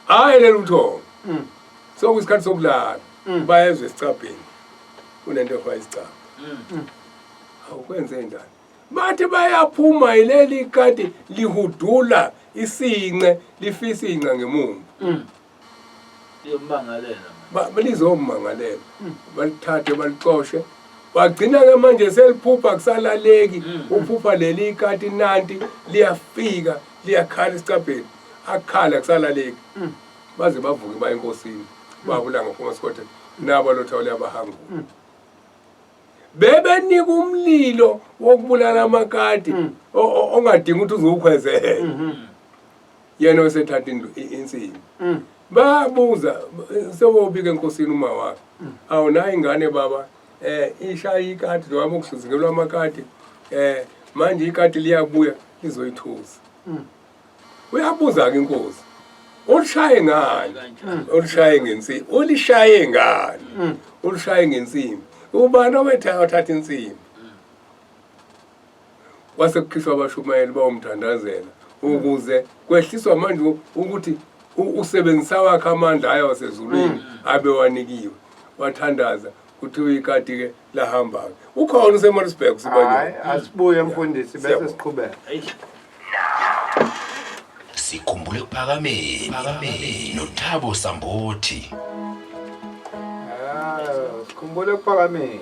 hayi leli uthongo sokuyisikhathi sokulala bayezwa esicabheni kunento efaka isicabha. Awukwenze njani? Bathi bayaphuma yileli kati lihudula isinqe lifisa inqa ngemumva. Liyommangalela. Lizommangalela. Balithathe balixoshe. Wagcina ke manje seliphupha kusalaleki uphupha leli ikati nanti liyafika liyakhala esicabheni akhala kusalaleki. Baze bavuke baye enkosini. Babulanga phuma sikhothe nabo lotha liyabahangula. Bebenika umlilo wokubulala amakati ongadingi ukuthi uzukhwezele. Yena osethatha insimbi. Babuza sebobika enkosini uma wakhe. Awunayo ingane baba ishaya ikati njengoba kuhluzikelwa amakati manje ikati liyabuya lizoyithusa. Uyabuza ke inkosi. Ulishaye ngani? Ulishaye ngensimbi. Ulishaye ngani? Ulishaye ngensimbi. Ubani owetha wathatha insimbi? Kwase kukhishwa abashumayeli bawumthandazela ukuze kwehliswa manje ukuthi usebenzisa wakhe amandla ayo wasezulwini abewanikiwe. Wathandaza kuthiwa ikati ke lahamba ke. Ukhona useMaritzburg Sibanyoni. Hayi asibuye mfundisi bese siqhubeka. Sikhumbule ekuphakameni noThabo Sambothi. Sikhumbule ekuphakameni.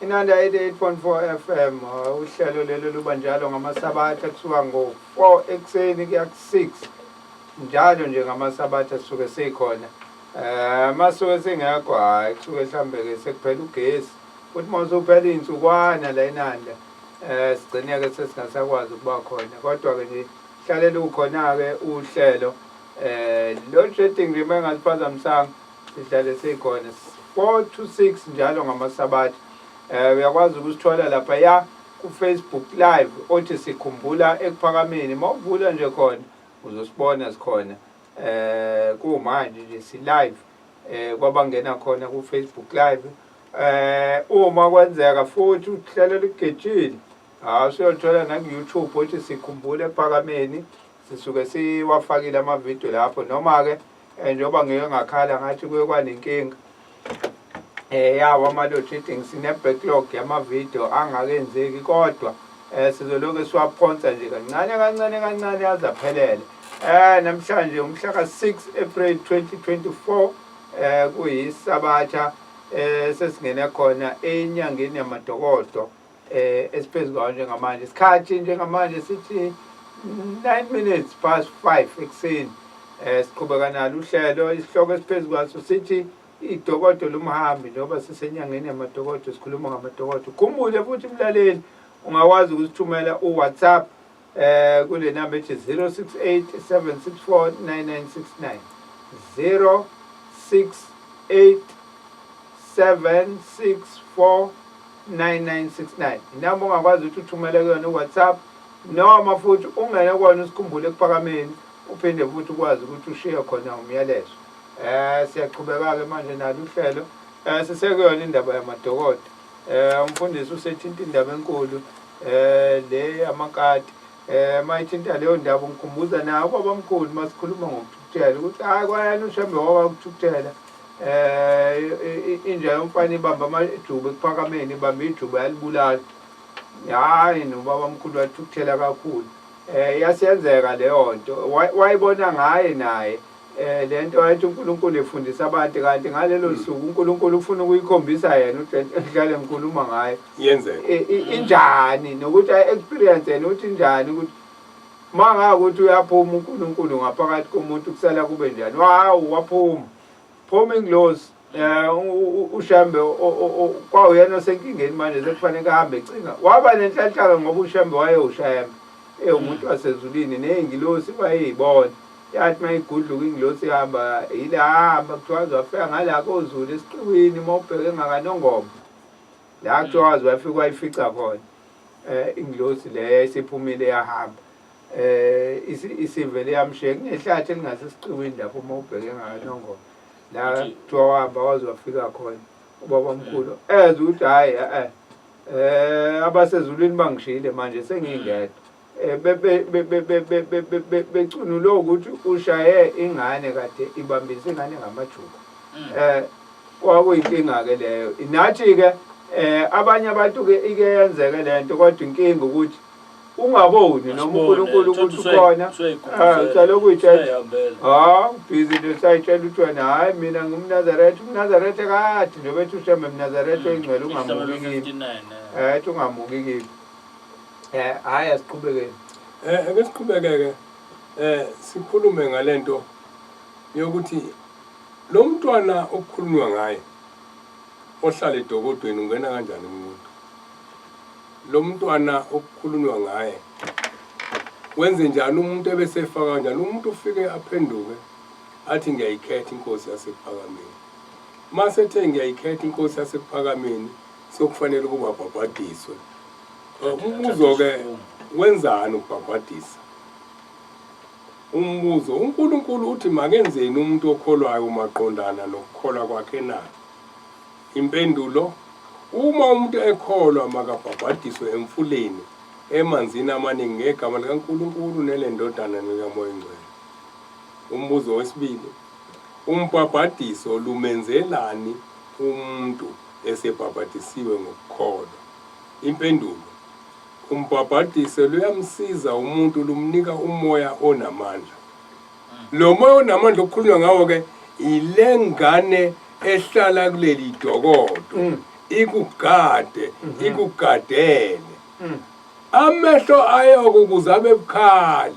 Inanda 88.4 FM uhlelo lelo luba njalo ngamasabatha kusuka ngo-4 ekuseni kuya ku-6 njalo nje ngamasabatha sisuke sikhona. Eh masuke singekho hayi kusuke mhlambe ke sekuphela ugesi. Futhi uma usuphela iy'nsukwana la eNanda eh sigcine-ke sesingasakwazi ukuba khona kodwa-ke nje hlale lukhona-ke uhlelo eh load shedding nje uma engasiphazamisanga sihlale sikhona 4 to 6 njalo ngamasabatha eh uyakwazi ukusithola lapha ya ku-Facebook live othi sikhumbula ekuphakameni uma uvula nje khona uzosibona sikhona eh kumanje nje si live eh kwabangena khona ku Facebook live eh uma kwenzeka futhi uhlelo ligejile hawu siyothola na ku YouTube othi sikhumbule ekuphakameni sisuke siwafakile ama video lapho noma ke eh, njengoba ngike ngakhala ngathi kuye kwanenkinga eh yawo ama-load shedding sine-backlog yama-video angakenzeki kodwa eh sizolokhu siwaphonsa nje kancane kancane kancane aze aphelele eh namhlanje umhla ka-6 April 2024 eh kuyisabatha eh sesingene khona enyangeni yamadokodo eh esiphezu kwayo njengamanje isikhathi njengamanje sithi 9 minutes past 5 ekuseni eh siqhubeka nalo uhlelo isihloko esiphezu kwaso sithi idokodo lomhambi njengoba sisenyangeni yamadokodo sikhuluma ngamadokodo khumbule futhi mlaleli ungakwazi ukusithumela uWhatsApp eh kule namba ethi 068 764 9969 068 764 9969 inamba ongakwazi ukuthi uthumele kuyona uWhatsApp noma futhi ungene kona usikhumbule ekuphakameni uphinde futhi ukwazi ukuthi ushiye khona umyalezo eh siyaqhubeka ke manje nalo uhlelo eh sisekuyona indaba yamadokodo eh umfundisi usethinta indaba enkulu eh le yamakati eh mayithinta leyo ndaba ngikhumbuza nawo babamkhulu masikhuluma ngokuthukuthela ukuthi hayi kwayena ushembe wakuthukuthela eh inja yomfana ibamba amajuba ekuphakameni ibamba ijuba yalibulala hayi nobaba omkhulu wathukuthela kakhulu eh yasiyenzeka leyo nto wayibona ngaye naye eh lento wayethi uNkulunkulu efundisa abantu kanti ngalelo hmm. suku uNkulunkulu ufuna ukuyikhombisa yena ukuthi ngihlale ngikhuluma ngayo yenzeka injani nokuthi ay experience yena ukuthi injani ukuthi Uma ngakuthi uyaphuma uNkulunkulu ngaphakathi komuntu kusala kube njani? Wawu waphuma. Phuma ingilosi. Eh uShembe kwawuyena osenkingeni manje sekufanele ahambe ecinga. Waba nenhlanhla ngoba uShembe wayewuShembe. Ewumuntu wasezulwini nezingilosi wayeyibona. Yathi mayigudluka ingilosi ihamba yila hamba kuthiwa wafika ngala koZulu esiqiwini uma ubheke ngakaNongoma. La kuthiwa waze wafika wayifica khona. eh ingilosi leyo yayisiphumile yahamba eh isivele yamshiya kunehlathi elingasesiqiwini lapho uma ubheke ngakanongoma la kuthiwa wahamba waze wafika khona ubaba omkhulu ezwe ukuthi hhayi eh eh abasezulwini bangishiyile manje sengingedwa eh, becunulwe ukuthi ushaye ingane kade ibambise ingane ngamajuba eh Kwakuyinkinga-ke leyo. Nathi-ke eh abanye abantu-ke ike yenzeke le nto kodwa inkinga ukuthi ungaboni noma uNkulunkulu ukuthi ukhona. Eh usalokhu uyitshela. Ha, busy nje usayitshela ukuthi wena hayi mina ngumNazaretha, umNazaretha kade nje bethi uShembe mNazaretha oyingcwele ungamuki kimi. Eh ethi ungamuki kimi. Eh hayi asiqhubekeni. Eh ake siqhubekeke eh sikhulume ngalento yokuthi Lo mntwana okukhulunywa ngaye ohlala edokodweni ungena kanjani kumuntu? Lo mntwana okukhulunywa ngaye wenze njani umuntu ebesefaka kanjani? Umuntu ufike aphenduke athi ngiyayikhetha inkosi yasekuphakameni. Masethe ngiyayikhetha inkosi yasekuphakameni sokufanele ukuba abhabhadiswe. Umbuzo-ke wenzani ukubhabhadisa? Umbuzo, UNkulunkulu uthi makenzeni umuntu okholwayo maqondana nokukholwa kwakhe na? Impendulo, Uma umuntu ekholwa makabhabhadiswe emfuleni emanzini amaningi ngegama likaNkulunkulu neleNdodana nelikaMoya oNgcwele. Umbuzo wesibili, Umbhabhadiso lumenzelani umuntu esebhabhadisiwe ngokukholwa? Impendulo, Umbhabhadiso luyamsiza umuntu lumnika umoya onamandla. Lo moya onamandla okukhulunywa ngawo ke ile ngane ehlala kuleli dokodo mm. ikugade mm-hmm. ikugadele mm. amehlo ayo ukuze abe bukhali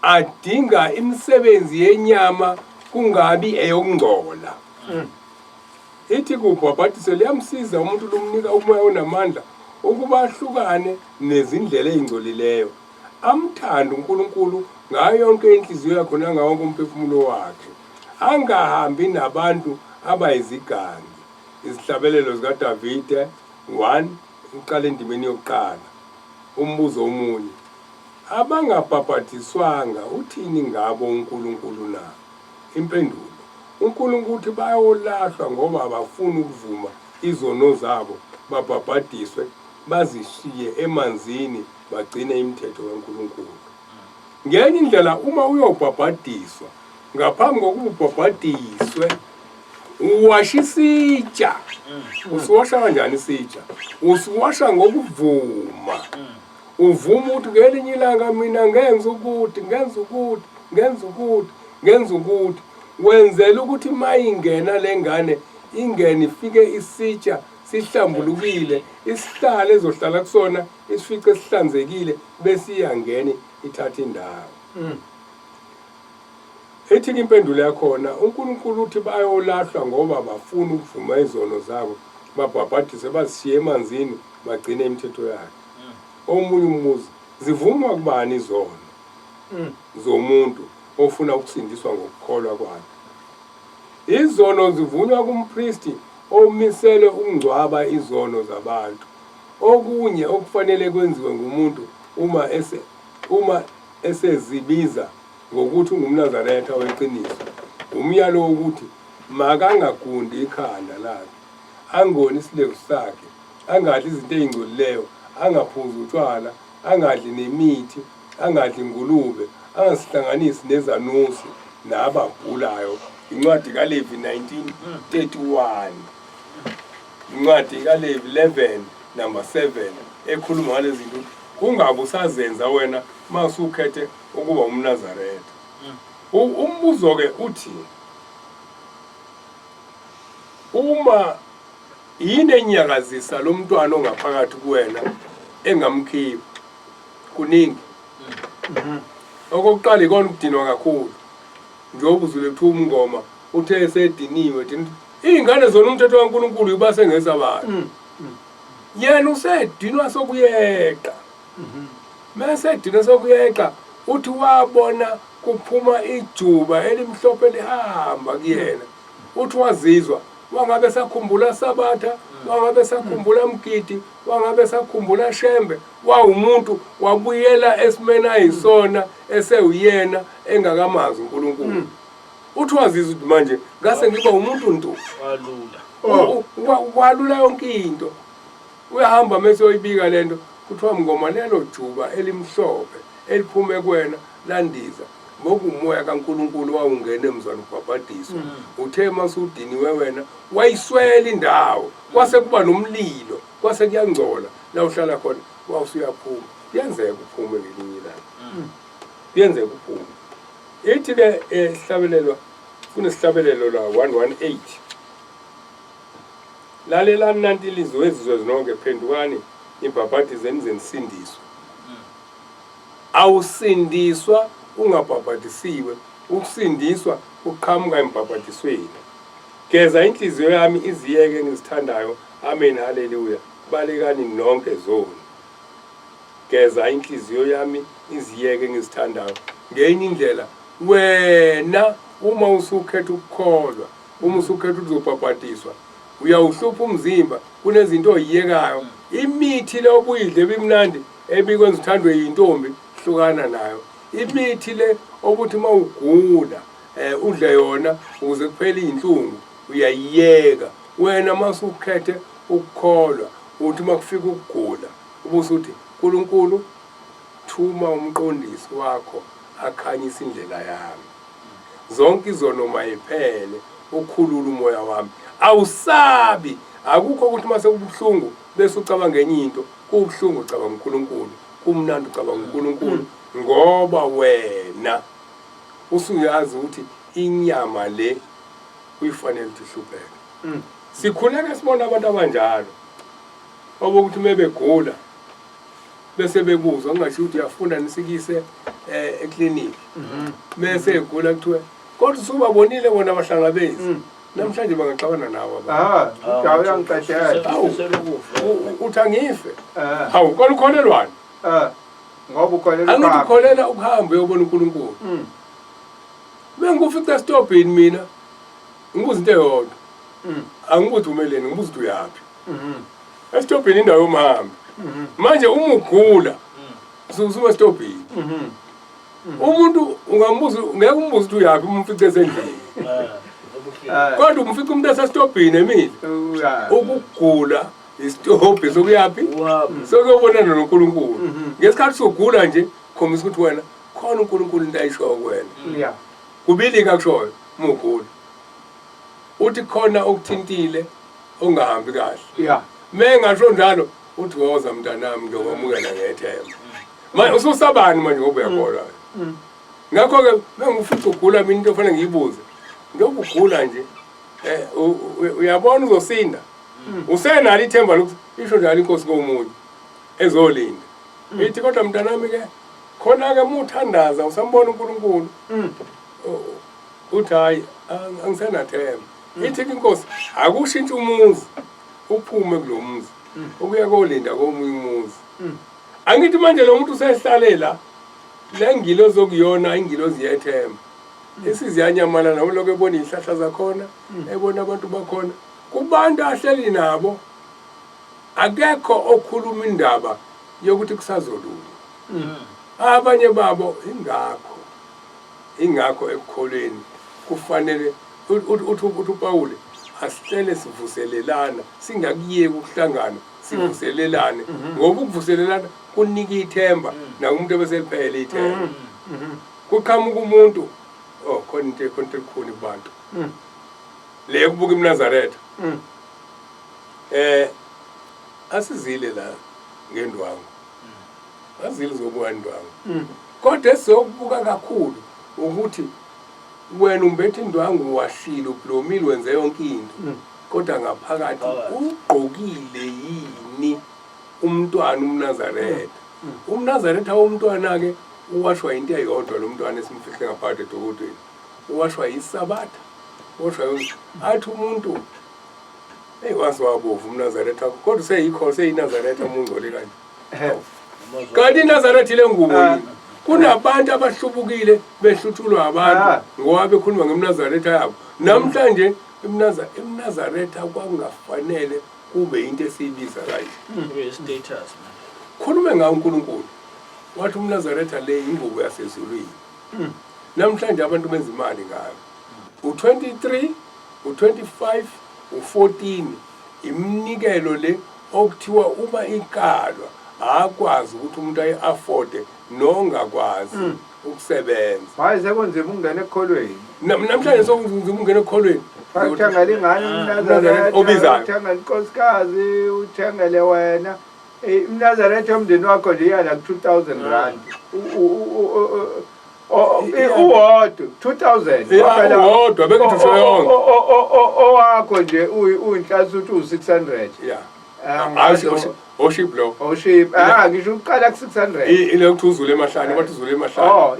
adinga imisebenzi yenyama. Kungabi eyokungcola. Ithi kubhabhadiso liyamsiza umuntu lumnika umoya onamandla ukuba ahlukane nezindlela ezingcolileyo. Amthande uNkulunkulu ngayo yonke inhliziyo yakhe nangawo wonke umphefumulo wakhe. Angahambi nabantu abayizigangi. Izihlabelelo zikaDavide 1 uqala endimeni yokuqala. Umbuzo omunye. Abangabhabhadiswanga uthini ngabo uNkulunkulu na? Impendulo, UNkulunkulu uthi bayolahlwa ngoba abafuni ukuvuma izono zabo babhabhadiswe bazishiye emanzini bagcine imithetho kaNkulunkulu. Ngenye indlela uma uyobhabhadiswa ngaphambi kokuba ubhabhadiswe uwasha isitsha. Usiwasha kanjani isitsha? Usiwasha ngokuvuma. Uvuma ukuthi ngelinye ilanga mina ngenza ukuthi, ngenza ukuthi, ngenza ukuthi, ngenza ukuthi. Wenzela ukuthi uma ingena le ngane ingene ifike isitsha sihlambulukile, isihlalo ezohlala kusona isifice sihlanzekile bese iyangena ithatha indawo. Ithi-ke impendulo yakhona, uNkulunkulu uthi bayolahlwa ngoba bafuna ukuvuma izono zabo, babhabhadiswe bazishiye emanzini bagcine imithetho yakhe. Omunye umbuzo, zivumwa kubani izono zomuntu ofuna ukusindiswa ngokukholwa kwakhe? Izono zivunywa kumpristi omiselwe ukungcwaba izono zabantu. Okunye okufanele kwenziwe ngumuntu uma ese uma esezibiza ngokuthi ungumNazaretha weqiniso, umyalo wokuthi makangagundi ikhanda lakhe, angoni isilevu sakhe, angadli izinto ezingcolileyo, angaphuzi utshwala, angadli nemithi, angadli ingulube, angazihlanganisi nezanusi nababhulayo. Incwadi kaLevi 19:31. Incwadi kaLevi 11 number 7 ekhuluma ngalezi zinto kungabe usazenza wena uma usukhethe ukuba umNazaretha. Umbuzo-ke uthi uma yini enyakazisa lo mntwana ongaphakathi kuwena engamkhiphi? Kuningi. Okokuqala ikona ukudinwa kakhulu. Njengoba uzwile kuthiwa umngoma uthe esediniwe thina iy'ngane zona umthetho kaNkulunkulu ibase ngesabatha. Yena usedinwa sokuyeqa. Mese edinwa sokuyeqa uthi wabona kuphuma ijuba elimhlophe lihamba kuyena. Uthi wazizwa wangabe sakhumbula Sabatha, wangabe sakhumbula Mgidi, wangabe sakhumbula Shembe, wawumuntu wabuyela esimeni ayisona esewuyena engakamazi uNkulunkulu. Uthi wazizwa ukuthi manje ngase ngiba umuntu ntu. Walula. Walula yonke into. Uyahamba mese uyibika lento kuthiwa mngoma lelo juba elimhlophe eliphume kuwena landiza ngokumoya kaNkulunkulu wawungena emzwana ubhabhadiswa. Uthe masudiniwe wena wayiswela indawo kwase kuba nomlilo kwase kuyangcola la uhlala khona wawusuyaphuma. Kuyenzeka uphume ngelinye ilanga. Kuyenzeka uphume. Ithi ke ihlabelelwa kunesihlabelelo la 118. Lalelani nanti ilizwi wezizwe zonke phendukani nibhabhadize nize nisindiswe. Awusindiswa ungabhabhadisiwe, ukusindiswa kuqhamuka embhabhadisweni. Geza inhliziyo yami iziyeke engizithandayo. Amen haleluya. Balekani nonke zoni. Geza inhliziyo yami iziyeke engizithandayo. Ngenye indlela wena uma usukhetha ukukholwa, uma usukhetha ukuzobhabhadiswa, uyawuhlupha umzimba, kunezinto oyiyekayo. Imithi le obuyidle ebimnandi ebikwenza uthandwe yintombi, hlukana nayo. Imithi le okuthi uma ugula udle yona ukuze kuphele iy'nhlungu, uyayiyeka. Wena uma usukhethe ukukholwa, uthi uma kufika ukugula, ubusuthi uNkulunkulu thuma umqondisi wakho akhanyise indlela yami. Zonke izono mayiphele, ukhulule umoya wami. Awusabi, akukho ukuthi uma sekubuhlungu bese ucabanga enye into, kubuhlungu ucabanga uNkulunkulu, kumnandi ucabanga uNkulunkulu ngoba wena usuyazi ukuthi inyama le kuyifanele ukuthi ihlupheke. Sikhuleke sibona abantu abanjalo obokuthi uma begula bese bebuzwa kungasho ukuthi uyafuna nisikise ekliniki. Mese egula kuthiwe Kodwa usubabonile bona abahlangabezi. Namhlanje bangaxabana nawe abantu. Ah, ujawu uyangiqedela. Hawu. Ufisela ukufa. Uthi angife. Eh, Hawu, kodwa ukholelwani? eh. Ngoba ukholelwa Angithi ukuhamba. ukholela ukuhamba uyobona uNkulunkulu. Bengikufica esitobhini mina. Ngibuza into eyodwa. Angibuthi umeleni, ngibuza ukuthi uyaphi. Esitobhini indawo yomhambi. Manje uma ugula, usuke esitobhini. Umuntu ungambuza, ngeke umbuze ukuthi uyaphi uma umfice esendlini. Eh, obuhlungu. Eh, Kodwa umfica umuntu esesitobhini emile. uyaphi? Ukugula isitobhi sokuyaphi? Waphi? Sokuyobonana noNkulunkulu. Ngesikhathi sogula nje, khombisa ukuthi wena khona uNkulunkulu into ayishoyo kuwena. Yeah. Kubili kakushoyo uma ugula. Uthi khona okuthintile ongahambi kahle. Yeah. Mengasho njalo uthi woza mntanami ngiyokwamukela ngethemba. Manje ususabani manje ngoba uyakholwa. Ngakho-ke mengifica ugula mina into ofanele ngiyibuze. Njengoba ugula nje uyabona uzosinda. Usenalo ithemba lokuthi isho njalo inkosi komunye ezolinda. Ithi kodwa mntanami ke khona ke muthandaza usambona uNkulunkulu. Uthi hayi angisenathemba. Ithi ke inkosi akushintshe umuzi uphume kulo muzi ukuya kolinda komunye umuzi. Angithi manje lo muntu usehlalela le ngilozi okuyona ingilozi yethemba. Isiziyanyamala nawe lokho ebona izihlahla zakhona, ebona abantu bakhona. Kubantu ahleli nabo akekho okhuluma indaba yokuthi kusazolunga. Abanye babo ingakho ingakho ekukholweni kufanele uthi uPawuli asihlele sivuselelana singakuyeki ukuhlangana sivuselelane ngoba ukuvuselelana kunika ithemba nakumuntu ebeseliphele ithemba. Kuqhamuka umuntu oh khona into khona into elikhuni kubantu. Le kubuka iMnazaretha. Asizile la ngendwangu. Asizile zokubuka indwangu. Kodwa esizokubuka kakhulu ukuthi wena umbethe indwangu washile ublomile wenze yonke into. Kodwa ngaphakathi ugqokile yini umntwana umNazaretha. UmNazaretha womntwana ke uwashwa into eyodwa lo mntwana esimfihle ngaphakathi edokotweni. Uwashwa yisabatha. Uwashwa yonke. Athi umuntu hey wazi wabovu umNazaretha kodwa useyikho seyinazaretha uma ungcole kanje. Kanti iNazaretha ile ngubo yini? Kunabantu abahlubukile behluthulwa abantu ngoba bekhuluma ngemNazaretha yabo. Namhlanje iMnazaretha kwakungafanele kube into esiyibiza kanje. Kube status manje. Khulume ngawo uNkulunkulu. Wathi umNazaretha le ingubo yasezulwini. Namhlanje abantu benza imali ngayo. U23, u25, u14 iminikelo le okuthiwa uma ikalwa akwazi ukuthi umuntu ayi-afforde nongakwazi ukusebenza. Hayi sekunzima ukungena ekukholweni. Namhlanje sokunzima ukungena ekukholweni. Uthengele ingane umNazaretha, obizayo. Uthengele inkosikazi, uthengele wena. IMnazaretha yomndeni wakho nje iya la ku-2000 rand. Uwodwa 2000. Yeah, uwodwa, bekuthi usho yonke. Owakho nje uyinhlasi uthi u-600. Yeah. Oship lo. Oship. Ngisho uqala ku-600. Ile ukuthi uzule emahlane, bathi uzule emahlane. Oh,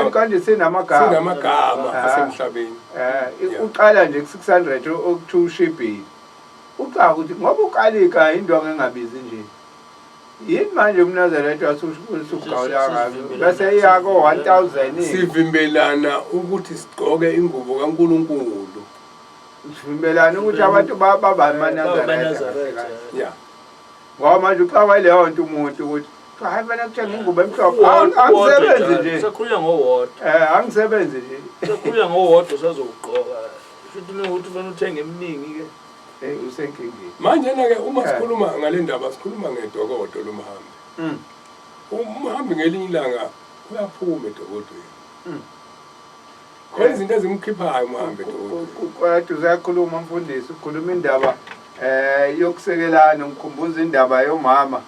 kanje sinamagama. Sinamagama asemhlabeni. Uqala nje ku-600 okuthi ushibhile. Ucaka ukuthi ngoba uqalika indwangu engabizi nje. Yini manje umNazaretha wasukugawula ngayo bese iya ko 1000. Sivimbelana ukuthi sigqoke ingubo kaNkuluNkulu. Sivimbelana ukuthi abantu baba amaNazaretha. Yeah. Ngoba manje uxakwa leyo nto umuntu ukuthi hayi mina kuthenga ingubo emhlophe. Angisebenzi nje. Sekhulunywa ngowodwa. Angisebenzi nje. Sekhulunywa ngowodwa usazowugqoka. Futhi ukuthi ufuna uthenga eminingi ke. Hey usenkingeni. Manje na ke uma sikhuluma ngale ndaba sikhuluma ngedokodo lomhambi. Umhambi ngelinye ilanga uyaphuma edokodweni. Khona izinto ezimkhiphayo umhambi edokodweni. Kodwa usakhuluma mfundisi ukhuluma indaba yokusekelana ngikhumbuza indaba yomama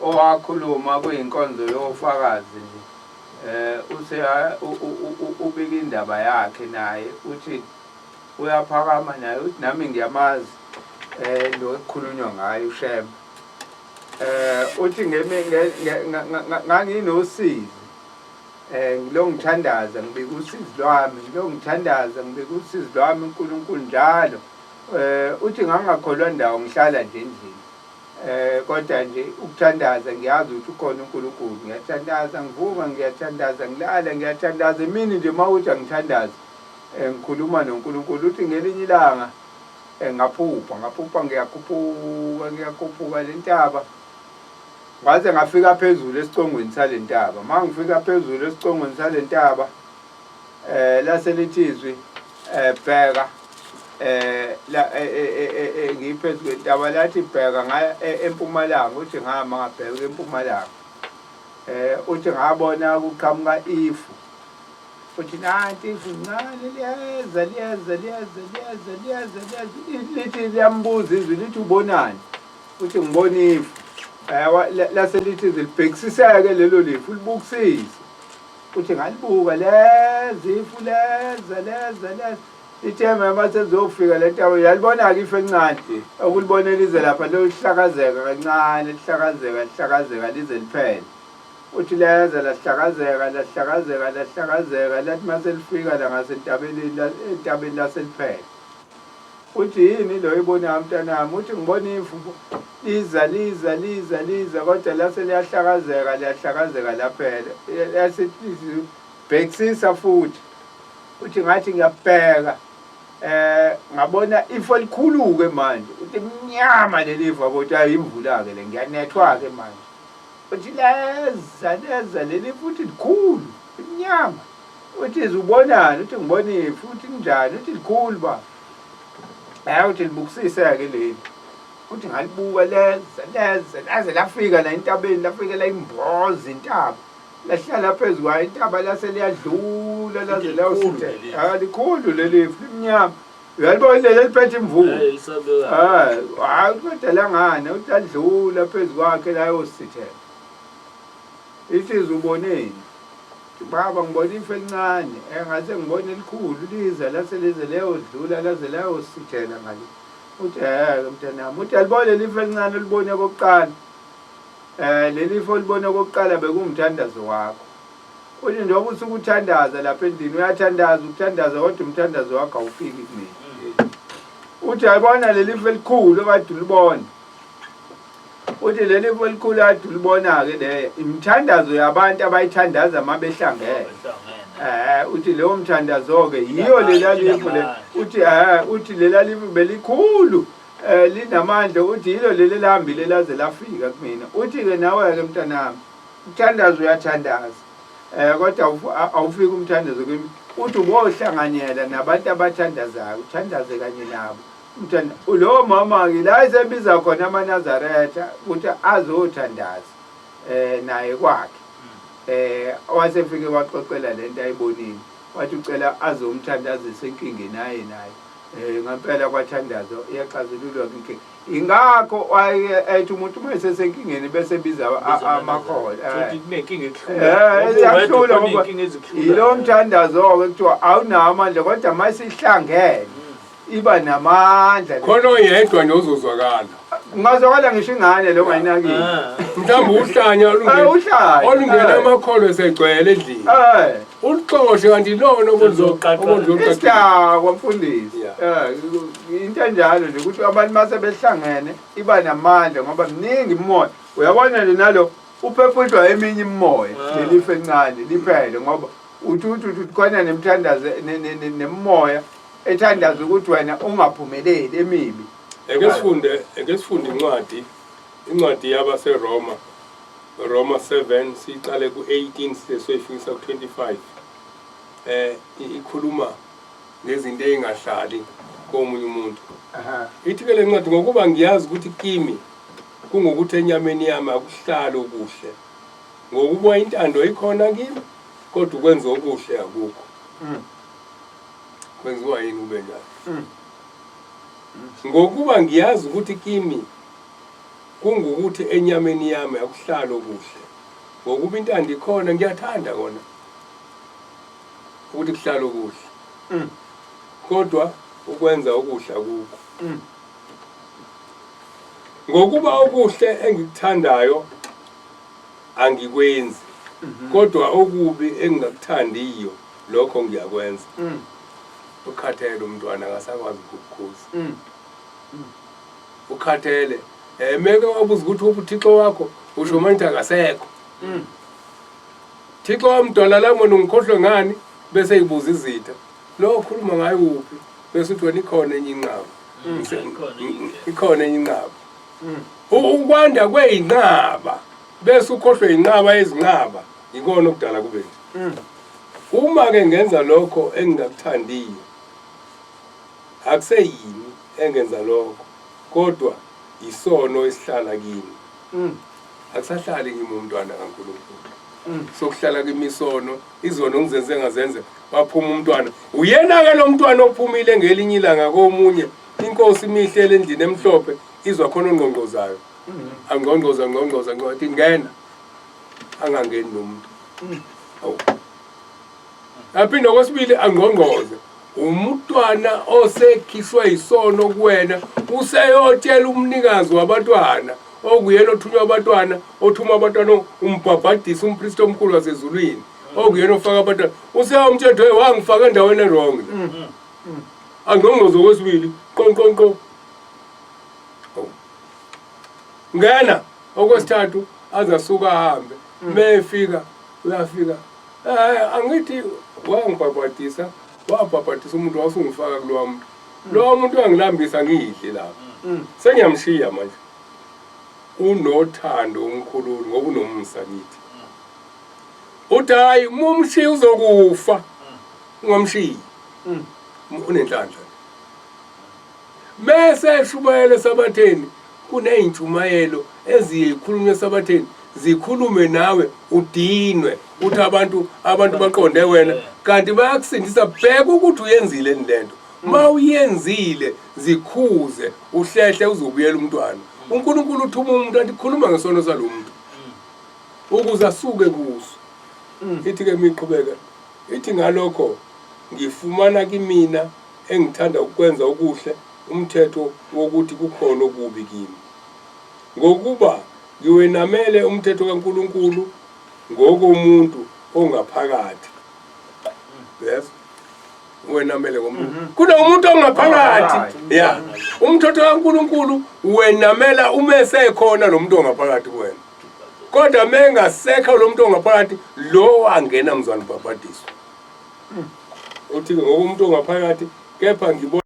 owakhuluma kuyinkonzo yofakazi nje. Use ubika indaba yakhe naye uthi uyaphakama naye uthi nami ngiyamazi lo ekukhulunywa ngayo uShembe. Uthi nganginosizi. Eh ngilo ngithandaza ngibika usizi lwami, ngilo ngithandaza ngibika usizi lwami uNkulunkulu njalo. Eh uthi ngangakholwa ndawo ngihlala nje endlini. Eh kodwa nje ukuthandaza ngiyazi ukuthi ukhona uNkulunkulu. Ngiyathandaza ngivuka ngiyathandaza ngilala ngiyathandaza emini nje mawuthi angithandaze. Eh ngikhuluma noNkulunkulu uthi ngelinye ilanga eh ngaphupha ngaphupha ngiyakhuphuka ngiyakhuphuka le ntaba. Ngaze ngafika phezulu esicongweni sale ntaba. Uma ngifika phezulu esicongweni sale ntaba eh lase lithi izwi eh bheka eh la eh, eh, eh, ngiphezu kwentaba lathi bheka ngaya empumalanga uthi ngihamba ngabheka empumalanga eh uthi ngabona kuqhamuka ifu uthi nanti ifu ncane liyeza liyeza liyeza liyeza liyeza liyeza lithi liyambuza izwi lithi ubonani uthi ngibona ifu eh lase lithi zilibhekisiseke lelo lifu libukisise uthi ngalibuka leza ifu leza leza leza ithemba uma sezofika le ntaba yalibona-ke ifu elincane okulibona lize lapha liyohlakazeka kancane lihlakazeka lihlakazeka lize liphele uthi leza lahlakazeka lahlakazeka lahlakazeka lathi uma selifika la ngasentabeni entabeni laseliphele Uthi yini lo oyibonayo mntanami? Uthi ngibona ifu liza liza liza liza kodwa lase liyahlakazeka liyahlakazeka laphela. Yasithi bhekisisa futhi. Uthi ngathi ngiyabheka eh ngabona ifu elikhulu-ke manje. Uthi mnyama leli ifu yabo uthi hayi imvula-ke le ngiyanethwa-ke manje. Uthi leza leza leli futhi likhulu limnyama. Uthi izubonani uthi ngibona ifu uthi linjani uthi likhulu ba. Hayi uthi libukisise-ke leli. Uthi ngalibuka leza leza laze lafika la entabeni lafike layimboza intaba. Lahlala phezu kwayo intaba lase liyadlula laze layosithela. Hayi likhulu leli ifu limnyama. Uyalibona leli eliphethe imvula. Hayi lisabekayo. Hayi, hayi kodwa langane uthi ladlula phezu kwakhe layosithela. Ithi uboneni? Baba ngibona ifu elincane, engase ngibone elikhulu liza lase lize leyodlula laze layosithela ngale. Uthi eh mntanami, uthi alibone leli ifu elincane olibone kokuqala. Eh leli ifu olibone kokuqala bekungumthandazo wakho. Uthi njengoba usuke uthandaza lapha endlini uyathandaza ukuthandaza kodwa umthandazo wakho awufiki kumina. Uthi ayibona leli ifu elikhulu okade ulibona. Uthi leli ifu elikhulu kade ulibona-ke le imithandazo yabantu abayithandaza uma behlangene. Eh uthi leyo mthandazo-ke yiyo lela lifu le uthi eh uthi lela lifu belikhulu eh linamandla uthi yilo leli lihambile laze lafika kumina. Uthi-ke nawe-ke mntanami Umthandazo uyathandaza eh kodwa awufiki umthandazo kimi uthi ubohlanganyela nabantu abathandazayo uthandaze kanye nabo umthanda lowo mama ke la esebiza khona amaNazaretha ukuthi azothandaza eh naye kwakhe eh wasefike waxoxela lento ayibonile wathi ucela azomthandazisa enkingeni aye naye eh ngempela kwathandazwa iyaxazululwa inkinga Ingakho waye ethi umuntu uma esesenkingeni bese biza amakhola. Futhi kunenkinga ekuhlula. Eh, iyahlula ngoba yilo mthandazo-ke kuthiwa awunawo amandla kodwa uma sihlangene iba namandla. Khona oyedwa nje ozozwakala. Ungazwakala ngisho ingane lo ngayinakile. Ah. Mhlawumbe uhlanya Eh, uhlanya. olungena amakholwa esegcwele endlini. Eh. Uluxoshe kanti lona Uzoqaqa. Isidakwa mfundisi. Yeah. Eh, into enjalo nje ukuthi abantu mase behlangene iba namandla ngoba mningi imimoya. Uyabona nje nalo uphephutshwa eminye imimoya Ah. leli ife elincane liphele ngoba uthi uthi uthi khona nemthandazo nemimoya ethandaza ukuthi wena ungaphumeleli emibi. Ake sifunde ake sifunde incwadi incwadi yabaseRoma Roma 7 siqale ku-18 size soyifikisa ku-25 eh ikhuluma ngezinto ezingahlali komunye umuntu. Aha. Ithi ke le ncwadi ngokuba ngiyazi ukuthi kimi kungukuthi enyameni yami akuhlali okuhle. Ngokuba intando ikhona kimi kodwa ukwenza okuhle akukho. Kwenziwa yini kube njalo? Ngokuba ngiyazi ukuthi kimi kungukuthi enyameni yami akuhlali okuhle. Ngokuba intando ikhona ngiyathanda kona ukuthi kuhlale okuhle. Kodwa ukwenza okuhle akukho. Ngokuba okuhle engikuthandayo angikwenzi. Kodwa okubi engingakuthandiyo lokho ngiyakwenza. Ukhathele umntwana akasakwazi ukukukhuza. Ukhathele. Meke wabuza ukuthi uphi uThixo wakho, usho manje akasekho. Thixo wami dwala lami wena ungikhohlwe ngani? Bese ibuza izitha. Lo okhuluma ngaye uphi? Bese uthi wena ikhona enye inqaba. Ikhona enye inqaba. Ukwanda kweyinqaba bese ukhohlwe inqaba yezinqaba ikona okudala kube nje. Uma ke ngenza lokho engingakuthandiyo akuseyimi engenza lokho kodwa isono esihlala kimi. Akusahlali kimi umntwana kaNkulunkulu. Sokuhlala kimi isono, izono ngizenze ngazenze waphuma umntwana. Uyena ke lo mntwana ophumile ngelinye ilanga komunye inkosi imihlele endlini emhlophe izwa khona ongqongqozayo. Angqongqoza ngqongqoza ngqothi ngena. Angangeni nomuntu. Awu. Aphinde okwesibili angqongqoze. Umntwana osekhishwe isono kuwena useyotshela umnikazi wabantwana okuyena othunywa abantwana othuma abantwana umbhabhadisa umpristi omkhulu wasezulwini okuyena ofaka abantwana useyomtshela hey wangifaka endaweni e-wrong la. Angqongqoze okwesibili qonqonqo. Ngena okwesithathu azasuka ahambe mefika uyafika angithi wangibhabhadisa wabhabhadisa umuntu wasungifaka kulowa muntu lowa muntu uyangilambisa ngidle lapha sengiyamshiya manje unothando umkhululi ngoba unomusa kithi uthi hayi uma umshiya uzokufa ungamshiyi unenhlanhla bese eshumayela esabatheni kuney'ntshumayelo eziye zikhulunywe esabatheni zikhulume nawe udinwe uthi abantu baqonde wena kanti bayakusindisa bheka ukuthi uyenzile lento ma uyenzile zikhuze uhlehle uzobuyela umntwana uNkulunkulu uthuma umuntu athi khuluma ngesono salo muntu ukuze asuke kuso ithi ke miqhubeka ithi ngalokho ngifumana kimina engithanda ukwenza okuhle umthetho wokuthi kukhona okubi kimi ngokuba ngiwenamele umthetho kaNkulunkulu ngokomuntu ongaphakathi. Yes, wenamele ngomuntu kunomuntu ongaphakathi ya umthetho kaNkulunkulu wenamela uma esekhona lo muntu ongaphakathi kuwena kodwa mengasekho lo muntu ongaphakathi lo angena mzwana ubhabhadiswa uthi ngokomuntu ongaphakathi kepha ngibona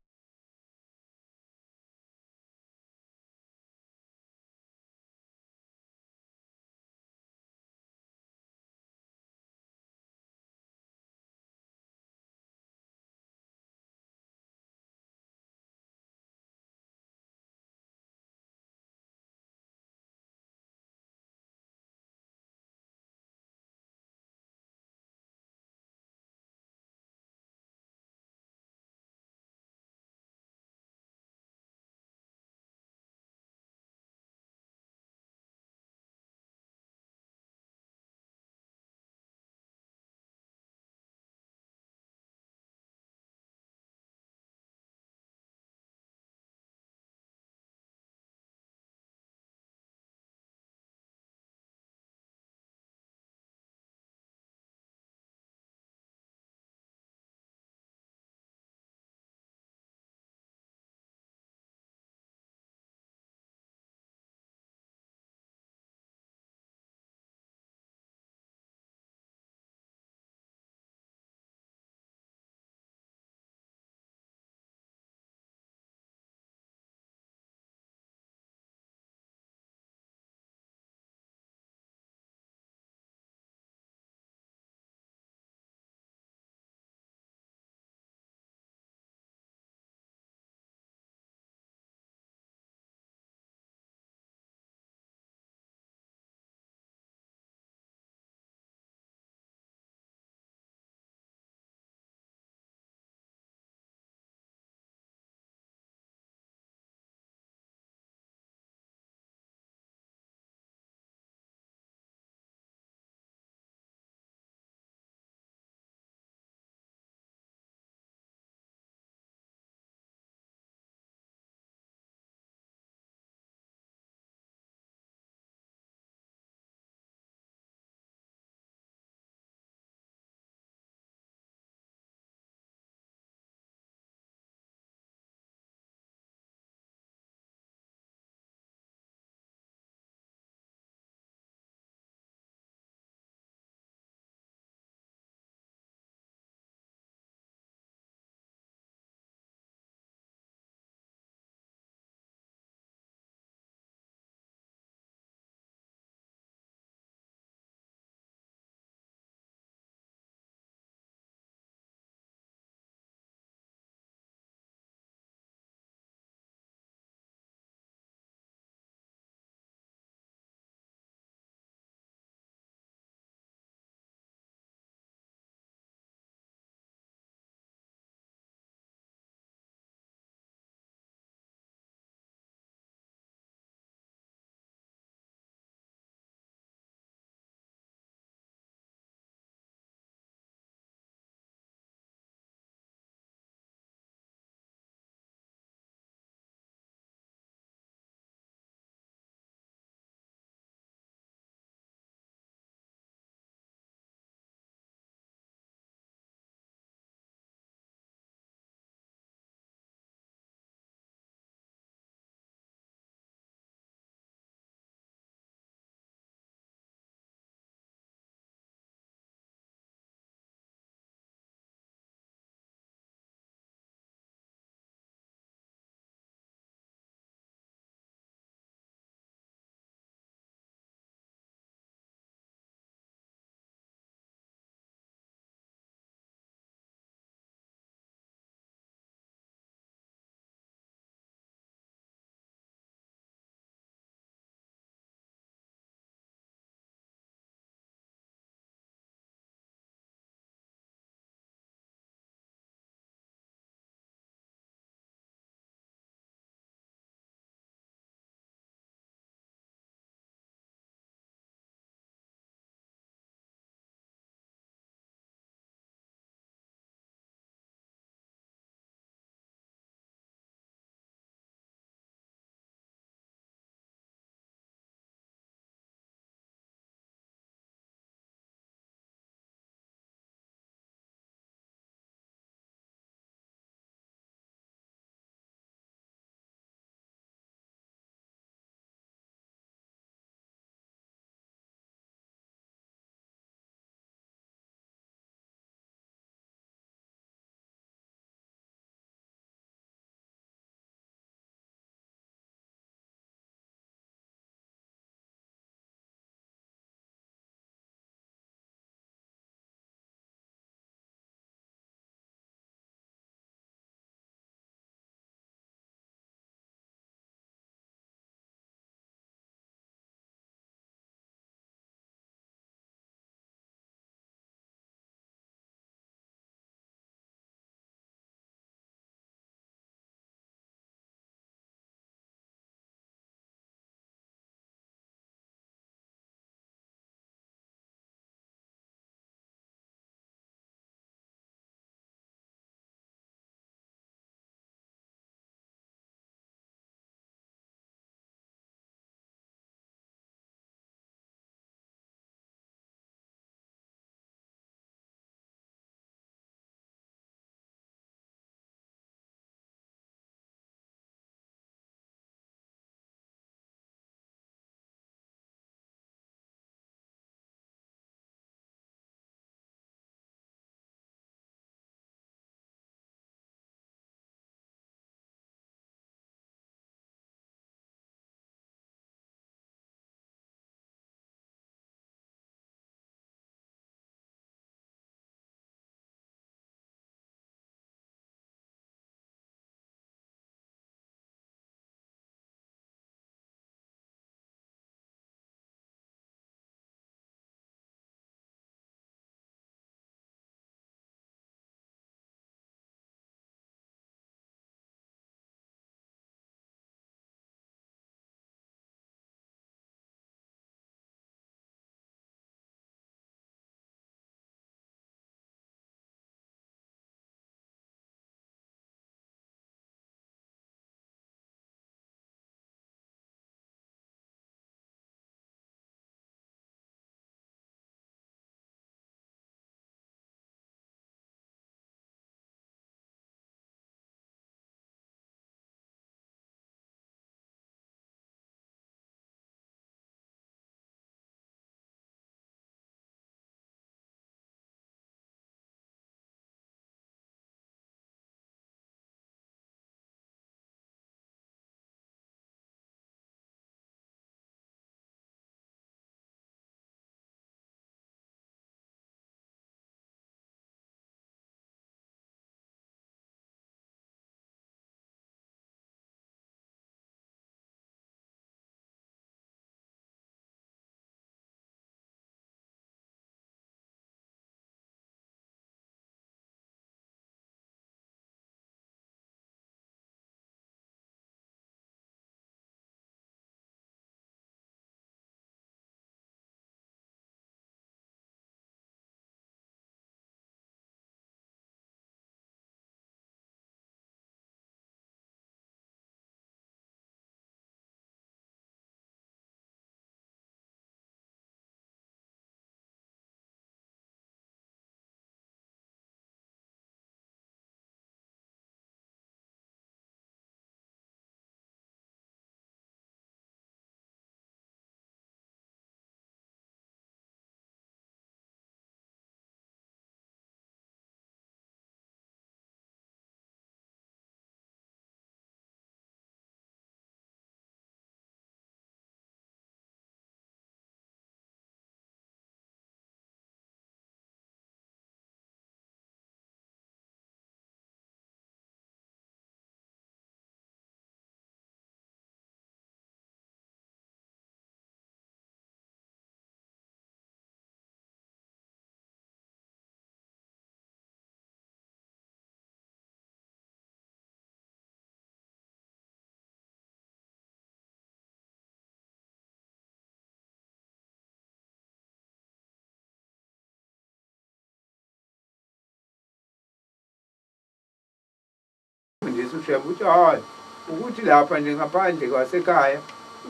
Emfundisa uShembe uthi hayi ukuthi lapha nje ngaphandle kwasekhaya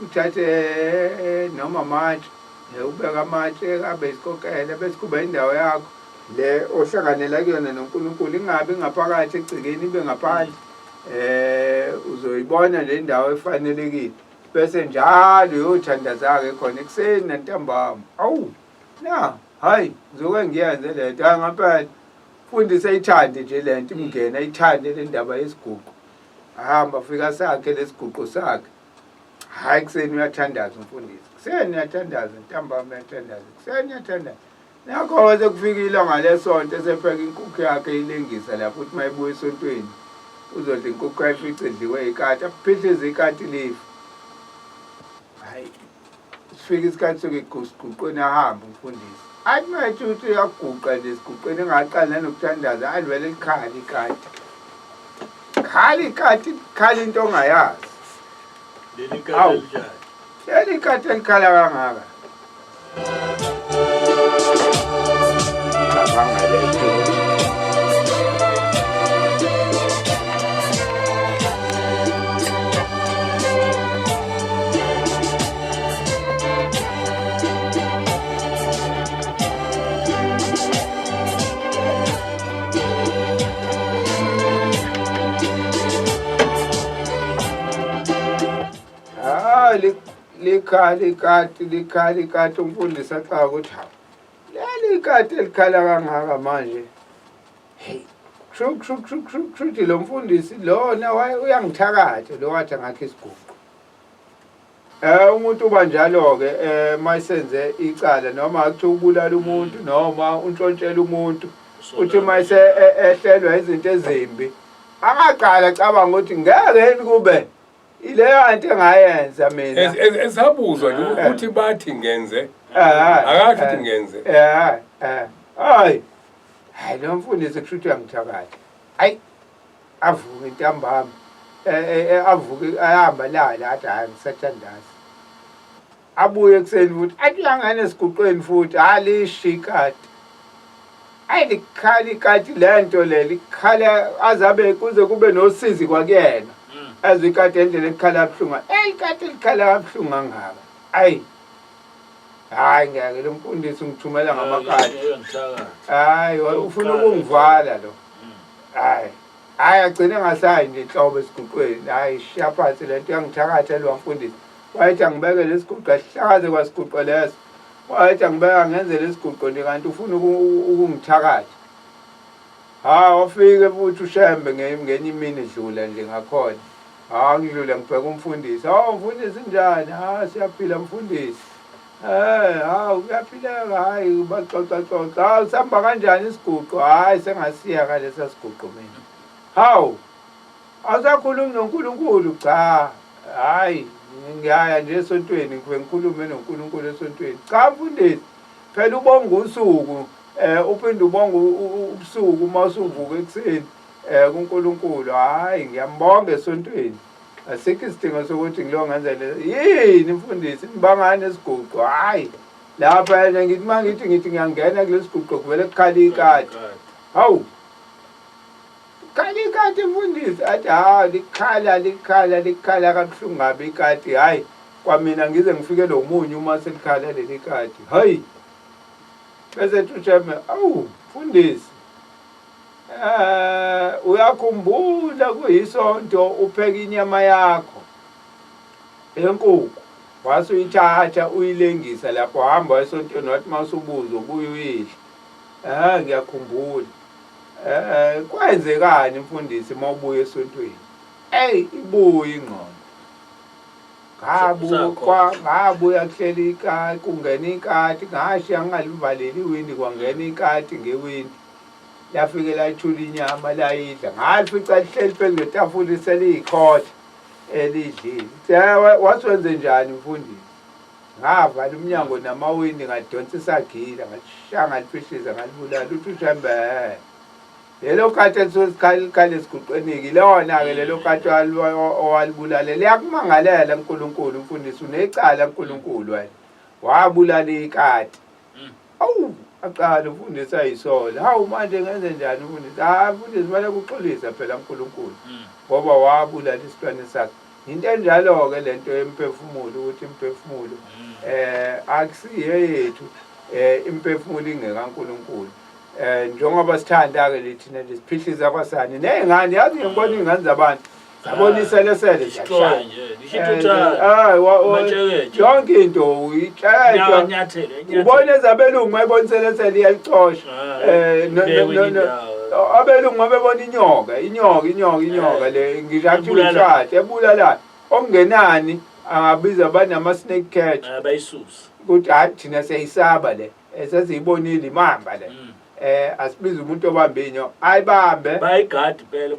uthathe noma amatshe ubeke amatshe abe isikokele bese kuba indawo yakho le ohlanganela kuyona noNkulunkulu ingabi ngaphakathi egcekeni ibe ngaphandle uzoyibona le ndawo efanelekile bese njalo uyothandaza-ke khona ekuseni nantambama. Awu na hayi ngizoke ngiyenze le nto. Hayi ngampela mfundisi ayithande nje le nto imngene ayithande le ndaba yesiguqo. Ahamba afika sakhe lesiguqo sakhe. Hayi kuseni uyathandaza umfundisi, kuseni uyathandaza, ntambama uyathandaza, kuseni uyathandaza. Nakho sekufika ilanga lesonto esepheka inkukhu yakhe ilengisa lapho uthi mayibuya esontweni uzodla inkukhu ayifice idliwe ikati, aphihlize ikati life. Hayi sifika isikhathi sokugqoqweni ahambe umfundisi. Athi mayethi uthi uyaguqa nje esiguqweni engaqali nanokuthandaza alivele likhala ikati. Khala ikati, khala into ongayazi. Leli kati elinjani? Leli kati elikhala kangaka. Cabanga le nto. Hayi likhala ikati, likhala ikati, umfundisi axaka ukuthi hawu leli ikati elikhala kangaka manje. Hey, kusho kusho kusho kusho kusho lo mfundisi lona uyangithakatha lo wathi angakhe isiguqo. Umuntu uba njalo-ke mayisenze icala noma kuthiwa ubulala umuntu noma untshontshela umuntu uthi mayise ehlelwa izinto ezimbi angaqala acabanga ukuthi ngeke yini kube ileyo nto engayenza mina. Esabuzwa nje ukuthi bathi ngenze. Akasho ukuthi ngenze. Hayi. Hayi lo mfundisi kusho ukuthi uyangithakatha. Hayi avuke ntambama. Avuke ayahamba lala athi hayi ngisathandaza. Abuye ekuseni futhi athi uyangena esiguqweni futhi alisho ikati. Ayi likhala ikati lento le likhala azabe kuze kube nosizi kwakuyena. Azwe ikati endlela ekhala kabuhlungu. Ikati likhala kabuhlungu kangaka. Ayi. Hayi ngeke lo mfundisi ungithumela ngamakati. Hayi ufuna ukungivala lo. Hayi. Hayi agcine engasayi nje nhlobo esiguqweni. Hayi shiya phansi lento uyangithakatha lo mfundisi. Wayethi angibeke lesiguqo ahlakaze kwasiguqo leso. Wayethi angibeka ngenze lesiguqo nje kanti ufuna ukungithakatha. Ha wafike futhi uShembe ngenye imini idlula nje ngakhona. Ha ngidlule ngibheka umfundisi. Hawu mfundisi njani? Ha siyaphila mfundisi. Ha kuyaphileka hayi baxoxa xoxa. Hawu sihamba kanjani isiguqo? Hayi sengasiya kalesa siguqo mina. Hawu awusakhulumi noNkulunkulu? Cha. Hayi ngiyaya nje esontweni ngifike ngikhulume noNkulunkulu esontweni. Cha mfundisi, phela ubonga usuku uphinde ubonga ubusuku uma usuvuka ekuseni kuNkulunkulu. Hayi ngiyambonga esontweni. Asikho isidingo sokuthi ngilo ngenze le. Yini mfundisi nibangani esiguqo? Hayi lapha yena ngithi mangithi ngithi ngiyangena kulesiguqo kuvele kukhala ikati. Hawu khala ikati mfundisi, athi ha likhala likhala likhala kabuhlungu kabi ikati. Hayi kwamina ngize ngifike lo munye uma selikhala leli kati. Hayi bese thusheme, awu mfundisi uyakhumbula kuyisonto upheka inyama yakho enkukhu wase uyithatha uyilengisa lapho hamba esontweni wathi mawusubuza ubuye uyidle. Ngiyakhumbula. Kwenzekani mfundisi mawubuya esontweni? Ey ibuye ingqondo. Ngabuya kuhleli ikati, kungena ikati, ngashiya ngingalivaleli iwindi kwangena ikati ngewindi. Lafike layithula inyama layidla. Ngalifica lihleli phezu kwetafula seliyikhotha elidlile. Wathi wenze njani mfundisi? Ngavala umnyango namawindi ngadonsa isagila ngalishaya ngaliphishiza ngalibulala. Uthi uShembe lelo kati elisuke esiguqweni-ke ilona-ke lelo kati owalibulala liyakumangalela uNkulunkulu mfundisi, unecala uNkulunkulu wena. Wabulala ikati. Awu Aqale umfundisi ayisole. Hawu manje ngenze njani umfundisi? Hayi mfundisi kumele kuxolise phela uNkulunkulu. Ngoba wabulala isilwane sakhe. Into enjalo-ke le nto yemphefumulo ukuthi imphefumulo akusiyo yethu imphefumulo ingekaNkulunkulu. Njengoba sithanda-ke le thina nje siphihliza kwasani ney'ngane yazi ngibona iy'ngane zabantu zabona iselesele ziyashaya yonke into uyitshetshwa ubona ezabelungu mayibona iselesele iyalicosha abelungu mabebona inyoka inyoka inyoka inyoka le ngisho akuthiwa inhlathi ebulalayo okungenani angabiza banama-snake catch bayisuse ukuthi hhayi thina siyayisaba le sesiyibonile imamba le asibize umuntu obambe inyoka ayibambe bayigadi phela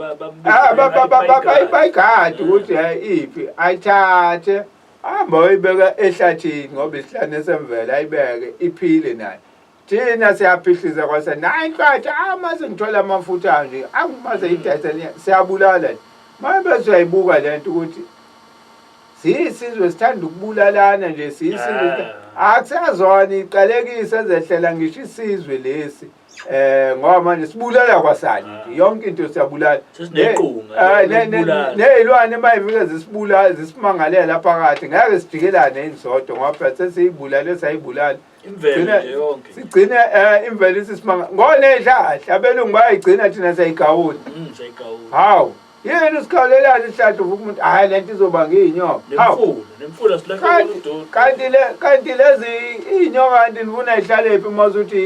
bayigadi ukuthi iphi ayithathe hamba uyibeka ehlathini ngoba isihlane semvelo ayibeke iphile nayo. Thina siyaphihliza kwase nayi inhlatha amase ngithola amafutha nje angimase idayisa siyabulala nje. Manje bese uyayibuka lento ukuthi siyisizwe sithanda ukubulalana nje siyisizwe akusazona iqalekise ezehlela ngisho isizwe lesi ngoba manje sibulala kwasani nje yonke into siyabulala sesinequnga nezilwane mayifike zisibulala zisimangalela phakathi ngeke sijikelane yini sodwa ngoba phela sesiyibulale sayibulala imvelo nje yonke sigcine imvelo isisimanga ngonezihlahla abelungu bayayigcina thina siyayigawula siyayigawula hawu yini usikhawulelani isihlahla uvuka umuntu hhayi le nto izoba ngiyinyoka nemfula nemfula silahleka udoti kanti le kanti lezi iy'nyoka kanti nifuna ihlale phi uma usuthi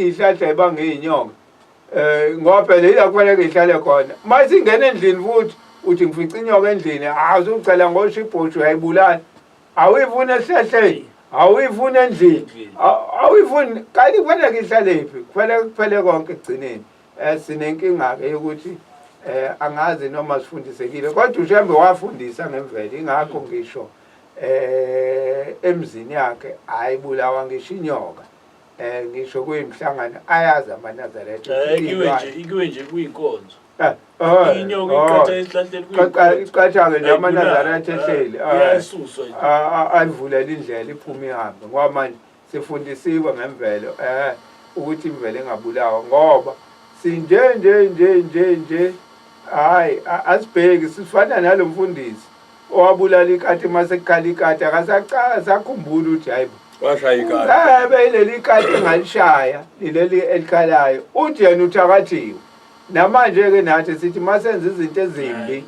iy'hlahla iba ngiyinyoka ngoba phela yila kufanele ihlale khona uma isingena endlini futhi uthi ngifica inyoka endlini awusucela ngoshibhoshu uyayibulala awuyifuni esihlahleni awuyifuni endlini awuyifuni kanti kufanele ihlale phi kufanele kuphele konke ekugcineni sinenkinga-ke yokuthi angazi noma sifundisekile kodwa uShembe wafundisa ngemvelo ingakho ngisho emzini yakhe ayibulawa ngisho inyoka ngisho kuyimhlangano ayazi amaNazaretha ikiwe nje kuyinkonzo inyoka iqatha esihlahleni iqatha-ke nje amaNazaretha ehleli iyasuswa ayivulela indlela iphume ihambe ngoba manje sifundisiwe ngemvelo ukuthi imvelo ingabulawa ngoba sinje nje nje nje nje hayi asibheki sifana nalo mfundisi owabulala ikati mase kukhala ikati akasakhumbula ukuthi hayibo washaya ikati beyileli ikati engalishaya lileli elikhalayo uthi yena uthakathiwe namanje ke nathi sithi masenza izinto ezimbi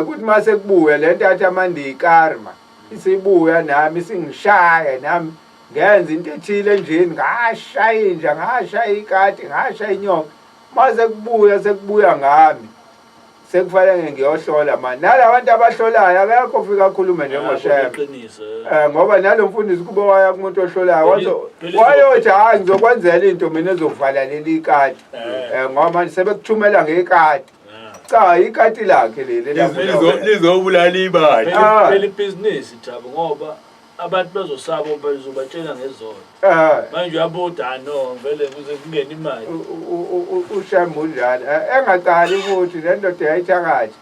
kuthi mase kubuya lento athi amandi ikarma isibuya nami singishaya nami ngenza into ethile enjeni ngashaya inja ngashaya ikati ngashaya inyoka mase kubuya sekubuya ngami sekufanele ngiyohlola manje nalabantu abahlolayo akekho ofika akhulume njengoShembe ngoba nalo mfundisi kube waya kumuntu ohlolayo wayothi hayi ngizokwenzela into mina ezokuvala leli ikati ngoba manje sebekuthumela ngekati cha ikati lakhe leli lizobulala ibandla phela ibhizinisi Thabo ngoba abantu bazosaba bazobatshela ngezona manje uyabuda no vele kuze kungene imali uShembe unjalo engaqali futhi le ndoda yayithakathi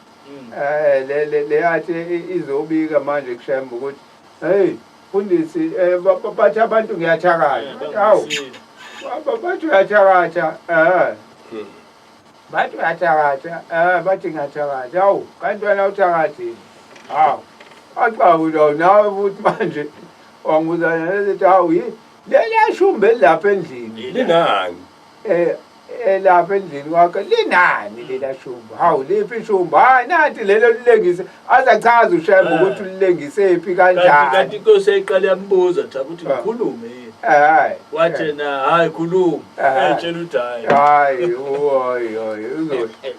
le yathi izobika manje kuShembe ukuthi hey mfundisi bathi abantu ngiyathakatha hawu bathi uyathakatha bathi uyathakatha bathi ngiyathakatha hawu kanti wena uthakathile hawu axawu nawe futhi manje wanguzana lezithi hawu leliya shumbe elilapha endlini linani elapha endlini kwakhe linani lela shumba hawu liphi ishumba hayi nathi lelo lilengise azachaza uShembe ukuthi ulilengise phi kanjani kanti inkosi yayiqala yambuza Thabo ukuthi ngikhulume yini hayi wathi na hayi khuluma etshela ukuthi hayi hayi oy oy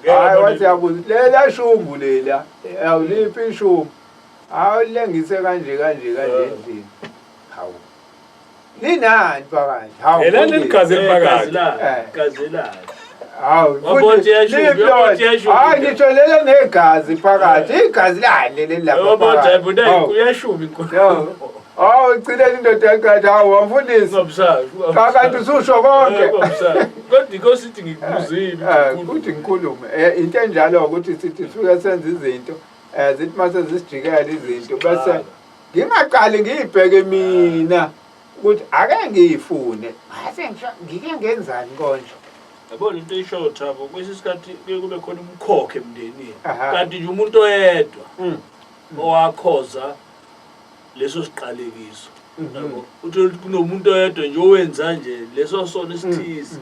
hayi wathi yabuza lela shumbu lela awuliphi ishumbu hawu lilengise kanje kanje kanje endlini hawu linani phakathi hawu Lela leligazi eliphakathi gazi lakhe hawu hayi ngisho lelo negazi phakathi igazi lani leli lapha phakathi uyashuba inkulumo hawu igcinele indoda yakade hawu wamfundisi kanti ususho konke kodwa inkosi ithi ngikubuzile kuthi ngikhulume into enjalo ukuthi sithi sifike senze izinto zithi mase zisijikela izinto bese ngingaqali ngiyibheke mina Ukuthi ake ngiyifune. Ase ngisho ngike ngenzani konje? Yabo lento eyishoyo Thabo, kwesinye isikhathi kuye kube khona umkhokha emndenini. Aha. Kanti nje umuntu oyedwa owakhoza leso siqalekiso. Yabo. Uthole ukuthi kunomuntu oyedwa nje owenza nje leso sono esithize.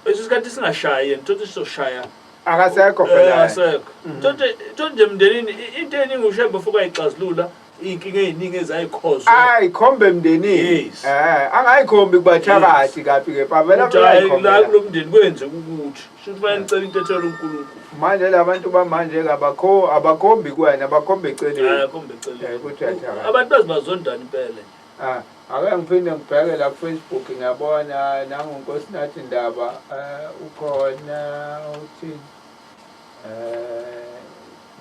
Kwesinye isikhathi singashayi yena, uthole ukuthi sizoshaya Akasekho Eh, phela. akasekho. Uthole uthole nje emndenini into eningi uShembe ofuka ayixazulula iy'nkinga ey'ningi ezayikhozwa. Ayi khombe emndenini. Yes. Eh, angayikhombi kubathakathi kapi ke pavela Ukuthi hhayi, la uyayikhomba. kulo mndeni kwenzeka ukuthi shuthi fanele nicele intethelo uNkulunkulu. Manje labantu bamanje abakho abakhombi kuwena bakhombe eceleni. Hayi akhombe eceleni. Eh, ukuthi uyathakatha. Abantu bazi bazondana impela nje. Ah, ake ngiphinde ngibheke la ku-Facebook ngiyabona nanguNkosinathi Ndaba eh ukhona uthini eh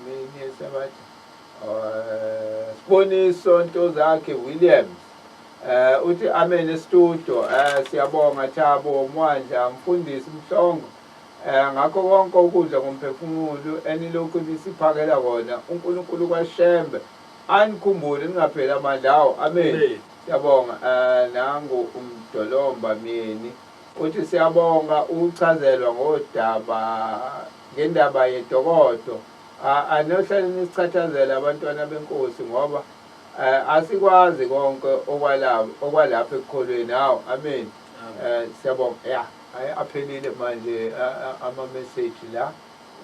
mini yesabatha eh Siboniso Ntozakhe Williams eh uthi amen estudio eh siyabonga Thabo Mwandla mfundisi Mhlongo eh ngakho konke ukudla komphefumulo enilokhu nisiphakela kona uNkulunkulu kwaShembe anikhumbule ningapheli amandla awu amen Amen. siyabonga eh nangu umdolomba myeni uthi siyabonga ukuchazelwa ngodaba ngendaba yedokodo anohlale nisichathazela abantwana benkosi ngoba eh, asikwazi konke okwalapho okwalapha ekukholweni hawu amen eh siyabonga ya hayi aphelile manje ama message la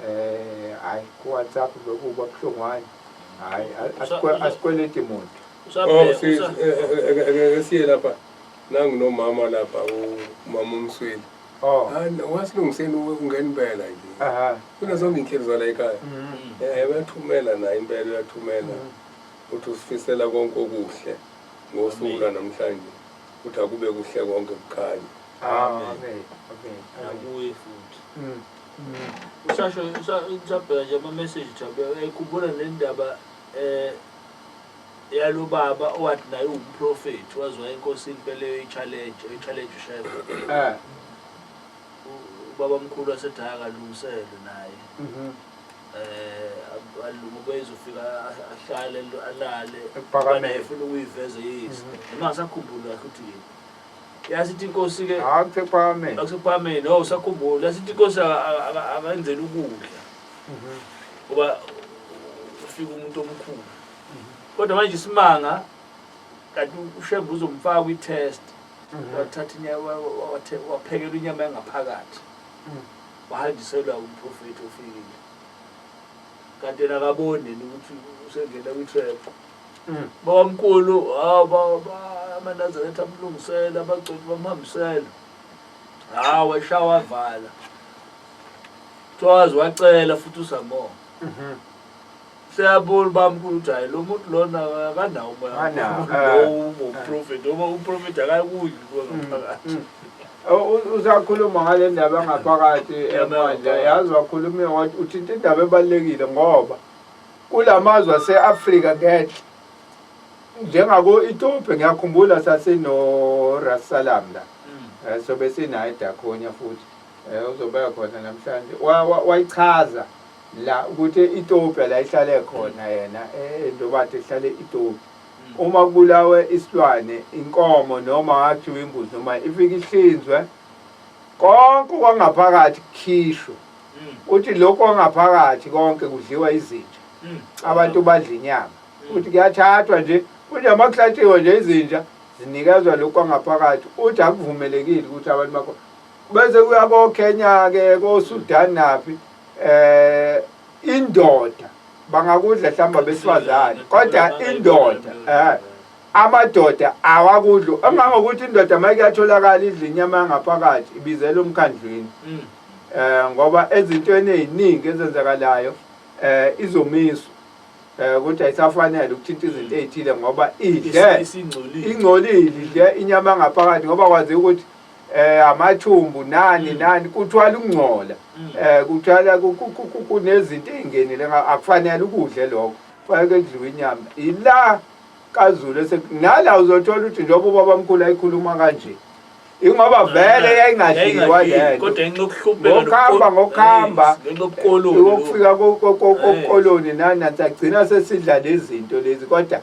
eh hayi ku WhatsApp bekuba buhlungwane hayi asikweleti muntu Oh, Usabheka, si ake siye lapha. Nangu nomama lapha umama uMsweli. oh Ah, wasilungiseni ungena impela nje. aha Kuna zonke inhlelo zala ekhaya. Mm. Eh uyathumela naye impela uyathumela. Uthi usifisela konke okuhle ngosuku Amen. lwanamhlanje. Uthi akube kuhle konke kukhanye. amen amen amen Nakuye futhi. Mm. Mm. Usasho usabheka nje ama message Thabo, uyayikhumbula le ndaba eh yalo baba owathi naye uwumprofethi waziwa enkosini impela eyoyi-challenge eyoyi-challenge uShembe. eh Ubaba omkhulu wasethi hhayi akalungiselwe naye. mhm Eh alungu bezofika ahlale alale Ekuphakameni. naye efuna ukuyiveza yes. Noma ngisakhumbula kahle ukuthi yini. Yasithi inkosi ke hayi kusekuphakameni akusephakameni oh usakhumbula yasithi inkosi akenzele ukudla. Ngoba ufika umuntu omkhulu. Kodwa manje isimanga kanti uShembe uzomfaka kwi-test. Wathatha inyama waphekela inyama yangaphakathi. Wahanjiselwa umprofethi ofikile. Kanti yena akaboni yena ukuthi usengena kwi-trap. Babamkhulu hawu amaNazaretha amlungisela abagcobi bamhambisela. Hawu washaya wavala. Kuthiwa wacela futhi uSamoa. Siyabona ubamkhulu ukuthi hayi lo muntu lona akanawo umoya Akanawo, lo ungumprofethi noma umprofethi akakudli kuba ngaphakathi. Usakhuluma ngale ndaba yangaphakathi Indaba manje yangaphakathi. yazi wakhuluma wathi uthinta indaba ebalulekile ngoba kulamazwe ase-Afrika ngenhla njengako-Ethiopia ngiyakhumbula sasino-Rasalam la Mm. sobe sinaye eDakhonya futhi uzoba khona namhlanje wayichaza la ukuthi e-Ethiopia la ihlale khona yena njengoba kade ehlale e-Ethiopia uma kubulawe isilwane inkomo noma ngathiwa imbuzi noma ifike ihlinzwe konke okwangaphakathi kukhishwe uthi lokhu kwangaphakathi konke kudliwa izinja abantu badla inyama uthi kuyathathwa nje uthi uma kuhlatshiwe nje izinja zinikezwa lokhu kwangaphakathi uthi akuvumelekile ukuthi abantu bakho bese kuya koKenya-ke koSudan naphi indoda bangakudla mhlawumbe abesifazane kodwa indoda amadoda awakudli engangokuthi indoda uma kuyatholakala idla inyama yangaphakathi ibizela umkhandlwini ngoba ezintweni ey'ningi ezenzakalayo izomiswa ukuthi ayisafanele ukuthinta izinto ey'thile ngoba idle Isingcolile. ingcolile idle inyama yangaphakathi ngoba kwaziwa ukuthi amathumbu nani nani kuthwala ukungcola kuthwala kunezinto ey'ngenile akufanele ukudle lokho kufanele kudliwe inyama ila kaZulu nala uzothola ukuthi njengoba ubabamkhulu ayikhuluma kanje ingoba vele yayingadliwa lento Kodwa ngenxa yokuhlupheka ngokuhamba ngokuhamba Yes, ngenxa yobukoloni ukufika kokoloni nani nathi agcina sesidla lezi zinto lezi kodwa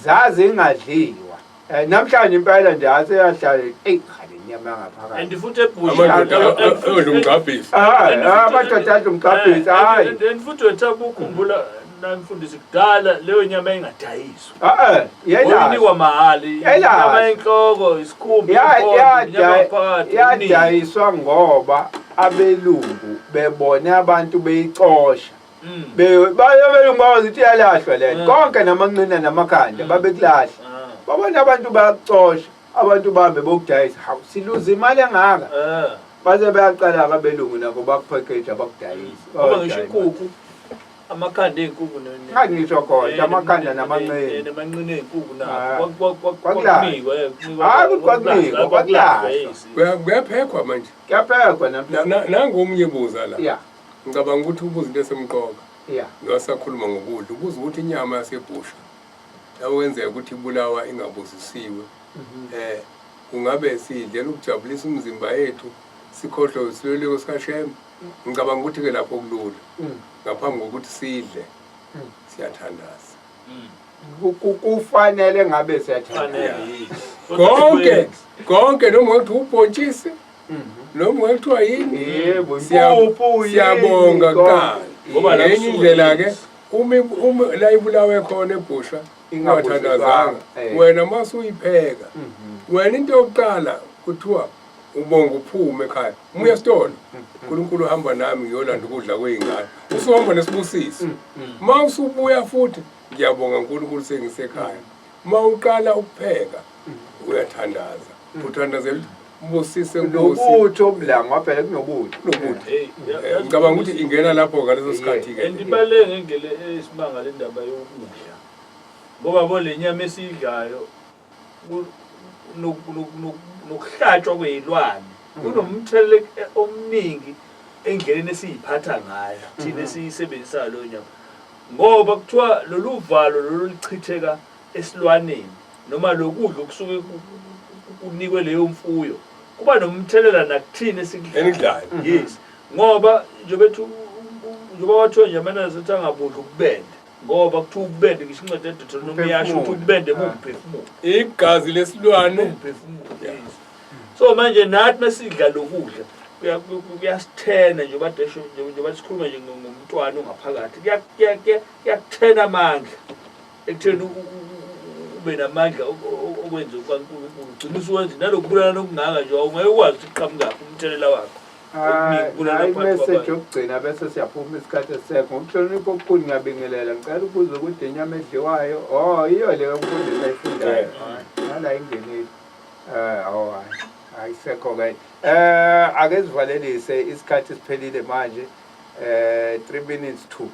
zazingadliwa. Namhlanje impela nje aseyahlala eyi cha le nyama yangaphakathi. And futhi ebhusha Amadoda adla umgqabhisi. Hayi, amadoda adla umgqabhisi, hayi. And futhi wethaba ukukhumbula namfundisi kudala leyo nyama ingadayiswa. Eh, yayilahla. Oyinikwa mahhala, Yayilahla. inyama yenhloko, isikhumba, impondo, inyama yaphakathi, okuningi. Yadayiswa ngoba abelungu bebone abantu beyicosha. Abelungu bawazi ukuthi iyalahlwa lento. Konke namanqina namakhanda babekulahla. Babona abantu bayakucosha, abantu bahambe bokudayisa. Hawu, siluza imali engaka. Base bayaqala-ke abelungu nabo bakupackage abakudayisa. Ngoba ngisho inkukhu, amakhanda ey'nkukhu Ngangisho khona, amakhanda namanqina. Namanqina ey'nkukhu Ah. nakho. Kwakulahlwa. Kwakunikwa, kunikwa- Hayi, ukuthi kwakunikwa, kwakulahlwa, kwakulahlwa. yes. Kuyaphekwa manje. Kuyaphekwa namhlanje. Nangomunye buza la. Ya, Ngicabanga ukuthi ubuza into esemqoka. ya. Ngiwasakhuluma ngokudla. Ubuza ukuthi inyama yasebhusha lapho kwenzeka ukuthi ibulawa ingabusisiwe. Kungabe sidlela ukujabulisa umzimba yethu sikhohlwe isiluleko sikaShembe. Ngicabanga ukuthi ke lapho kulula. Ngaphambi kokuthi sidle siyathandaza. Kufanele ngabe siyathandaza. Kufanele, yes. Konke, konke noma kuthiwa ubhontshisi, noma kuthiwa yini. Yebo, impuphu, yini, Siyabonga konke. kuqala. Ngoba la Ngenye kusuke indlela ke yes. uma la ibulawe khona ebhusha Ingabusiswanga, ungathandazanga, wena masuyipheka wena into yokuqala kuthiwa ubonga uphume ekhaya uma uya esitolo, uNkulunkulu uhamba nami ngiyolanda ukudla kwey'ngane, usuhamba nesibusiso. Uma usubuya futhi ngiyabonga uNkulunkulu sengisekhaya. Uma uqala ukupheka uyathandaza, uthandazela ukuthi ubusise Nkosi. Nobutho obulanga phela kunobutho. Kunobutho. Hey, yazi Ngicabanga ukuthi ingena lapho ngaleso sikhathi-ke. And ibaluleke ngendlela eyisimanga le ndaba yokudla. Ngoba bo le nyama esiyidlayo nokuhlatshwa kwey'lwane kunomthelela omningi endleleni esiyiphatha ngayo thina esiyisebenzisayo leyo nyama. Ngoba kuthiwa lolu valo lolu luchitheka esilwaneni noma lokudla okusuke kunikwe leyo mfuyo kuba nomthelela nakuthina esikudlayo. Enikudlayo. Yes. Ngoba njengoba ethi njengoba wathiwa nje amanazaretha angabudli ukubende, ngoba kuthiwa ukubende ngisho incwadi yeDeuteronomy iyasho ukuthi ukubende kuwumphefumulo. Igazi lesilwane. Umphefumulo. Yes. So manje nathi mesidla lokudla kuyasithena njengoba desho njengoba sikhuluma nje ngomntwana ongaphakathi kuyakuthena amandla ekutheni ube namandla okwenza kukaNkulunkulu ugcina usuwenza nalokubulala okungaka nje awungeke ukwazi ukuthi kuqhamukaphi umthelela wakho. Okuningi kubulala Hayi, phakathi message kwabantu. yokugcina bese siyaphuma isikhathi esisekho. Ngokuhlonipha okukhulu ngiyabingelela. Ngicela ukubuza ukuthi inyama edliwayo, oh iyo leyo mfundisi ayifundayo. Hayi, nala ingenile. Oh hayi. Ayisekho ke. Ake sivalelise isikhathi siphelile manje. 3 minutes to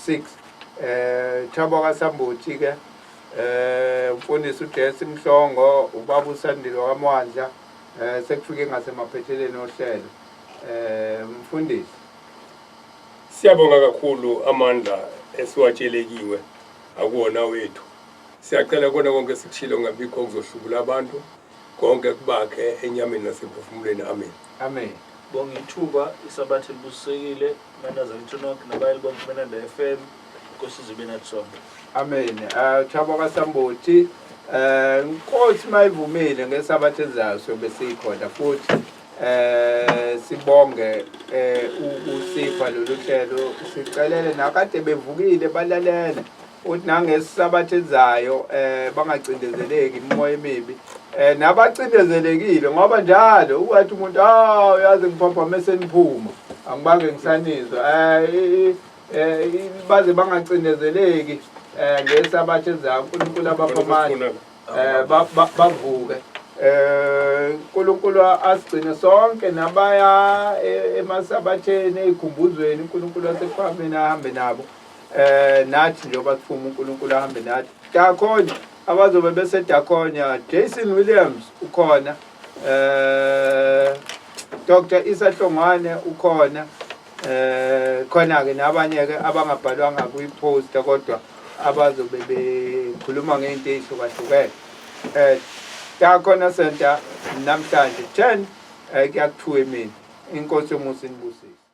6. Thabo kaSambuthi ke. Umfundisi uJesse Mhlongo, ubaba uSandile kaMwandla. Sekufike ngasemaphetheleni ohlelo. Mfundisi. Siyabonga kakhulu amandla esiwatshelekiwe akuwona wethu. Siyacela kona konke sikushilo ngabikho kuzohlubula abantu konke kubakhe enyameni nasemphefumulweni. Amen. Amen. Bonga ithuba isabatha elibusisekile manazaretha nonke nabayeli bonke beNanda FM. Inkosi izobe nathi sonke. Amen. Thabo kaSambuthi, Nkosi mayivumile ngesabatha ezayo sobe sikhona futhi. Sibonge ukusipha lolu hlelo, sicelele nakade bevukile balalela uthi nangesabatha ezayo bangacindezeleki imimoya emibi. Nabacindezelekile ngoba njalo uwathi umuntu uyazi ngiphaphama eseniphuma angibange ngisanizwa baze bangacindezeleki ngesabatha ezayo uNkulunkulu abapha amandla bavuke. uNkulunkulu asigcine sonke nabaya emasabatheni ezikhumbuzweni uNkulunkulu wasekuphakameni ahambe nabo. Nathi njengoba sifuma uNkulunkulu ahambe nathi. Dakhonya abazobe besedakhonya, Jason Williams ukhona, Dr. Isa Hlongwane ukhona, khona ke nabanye ke abangabhalwanga kwi-poster kodwa abazobe bekhuluma ngento ezihlukahlukene. Dakhona Center namhlanje 10 kuya ku-2 emini. Inkosi yomusa inibusise.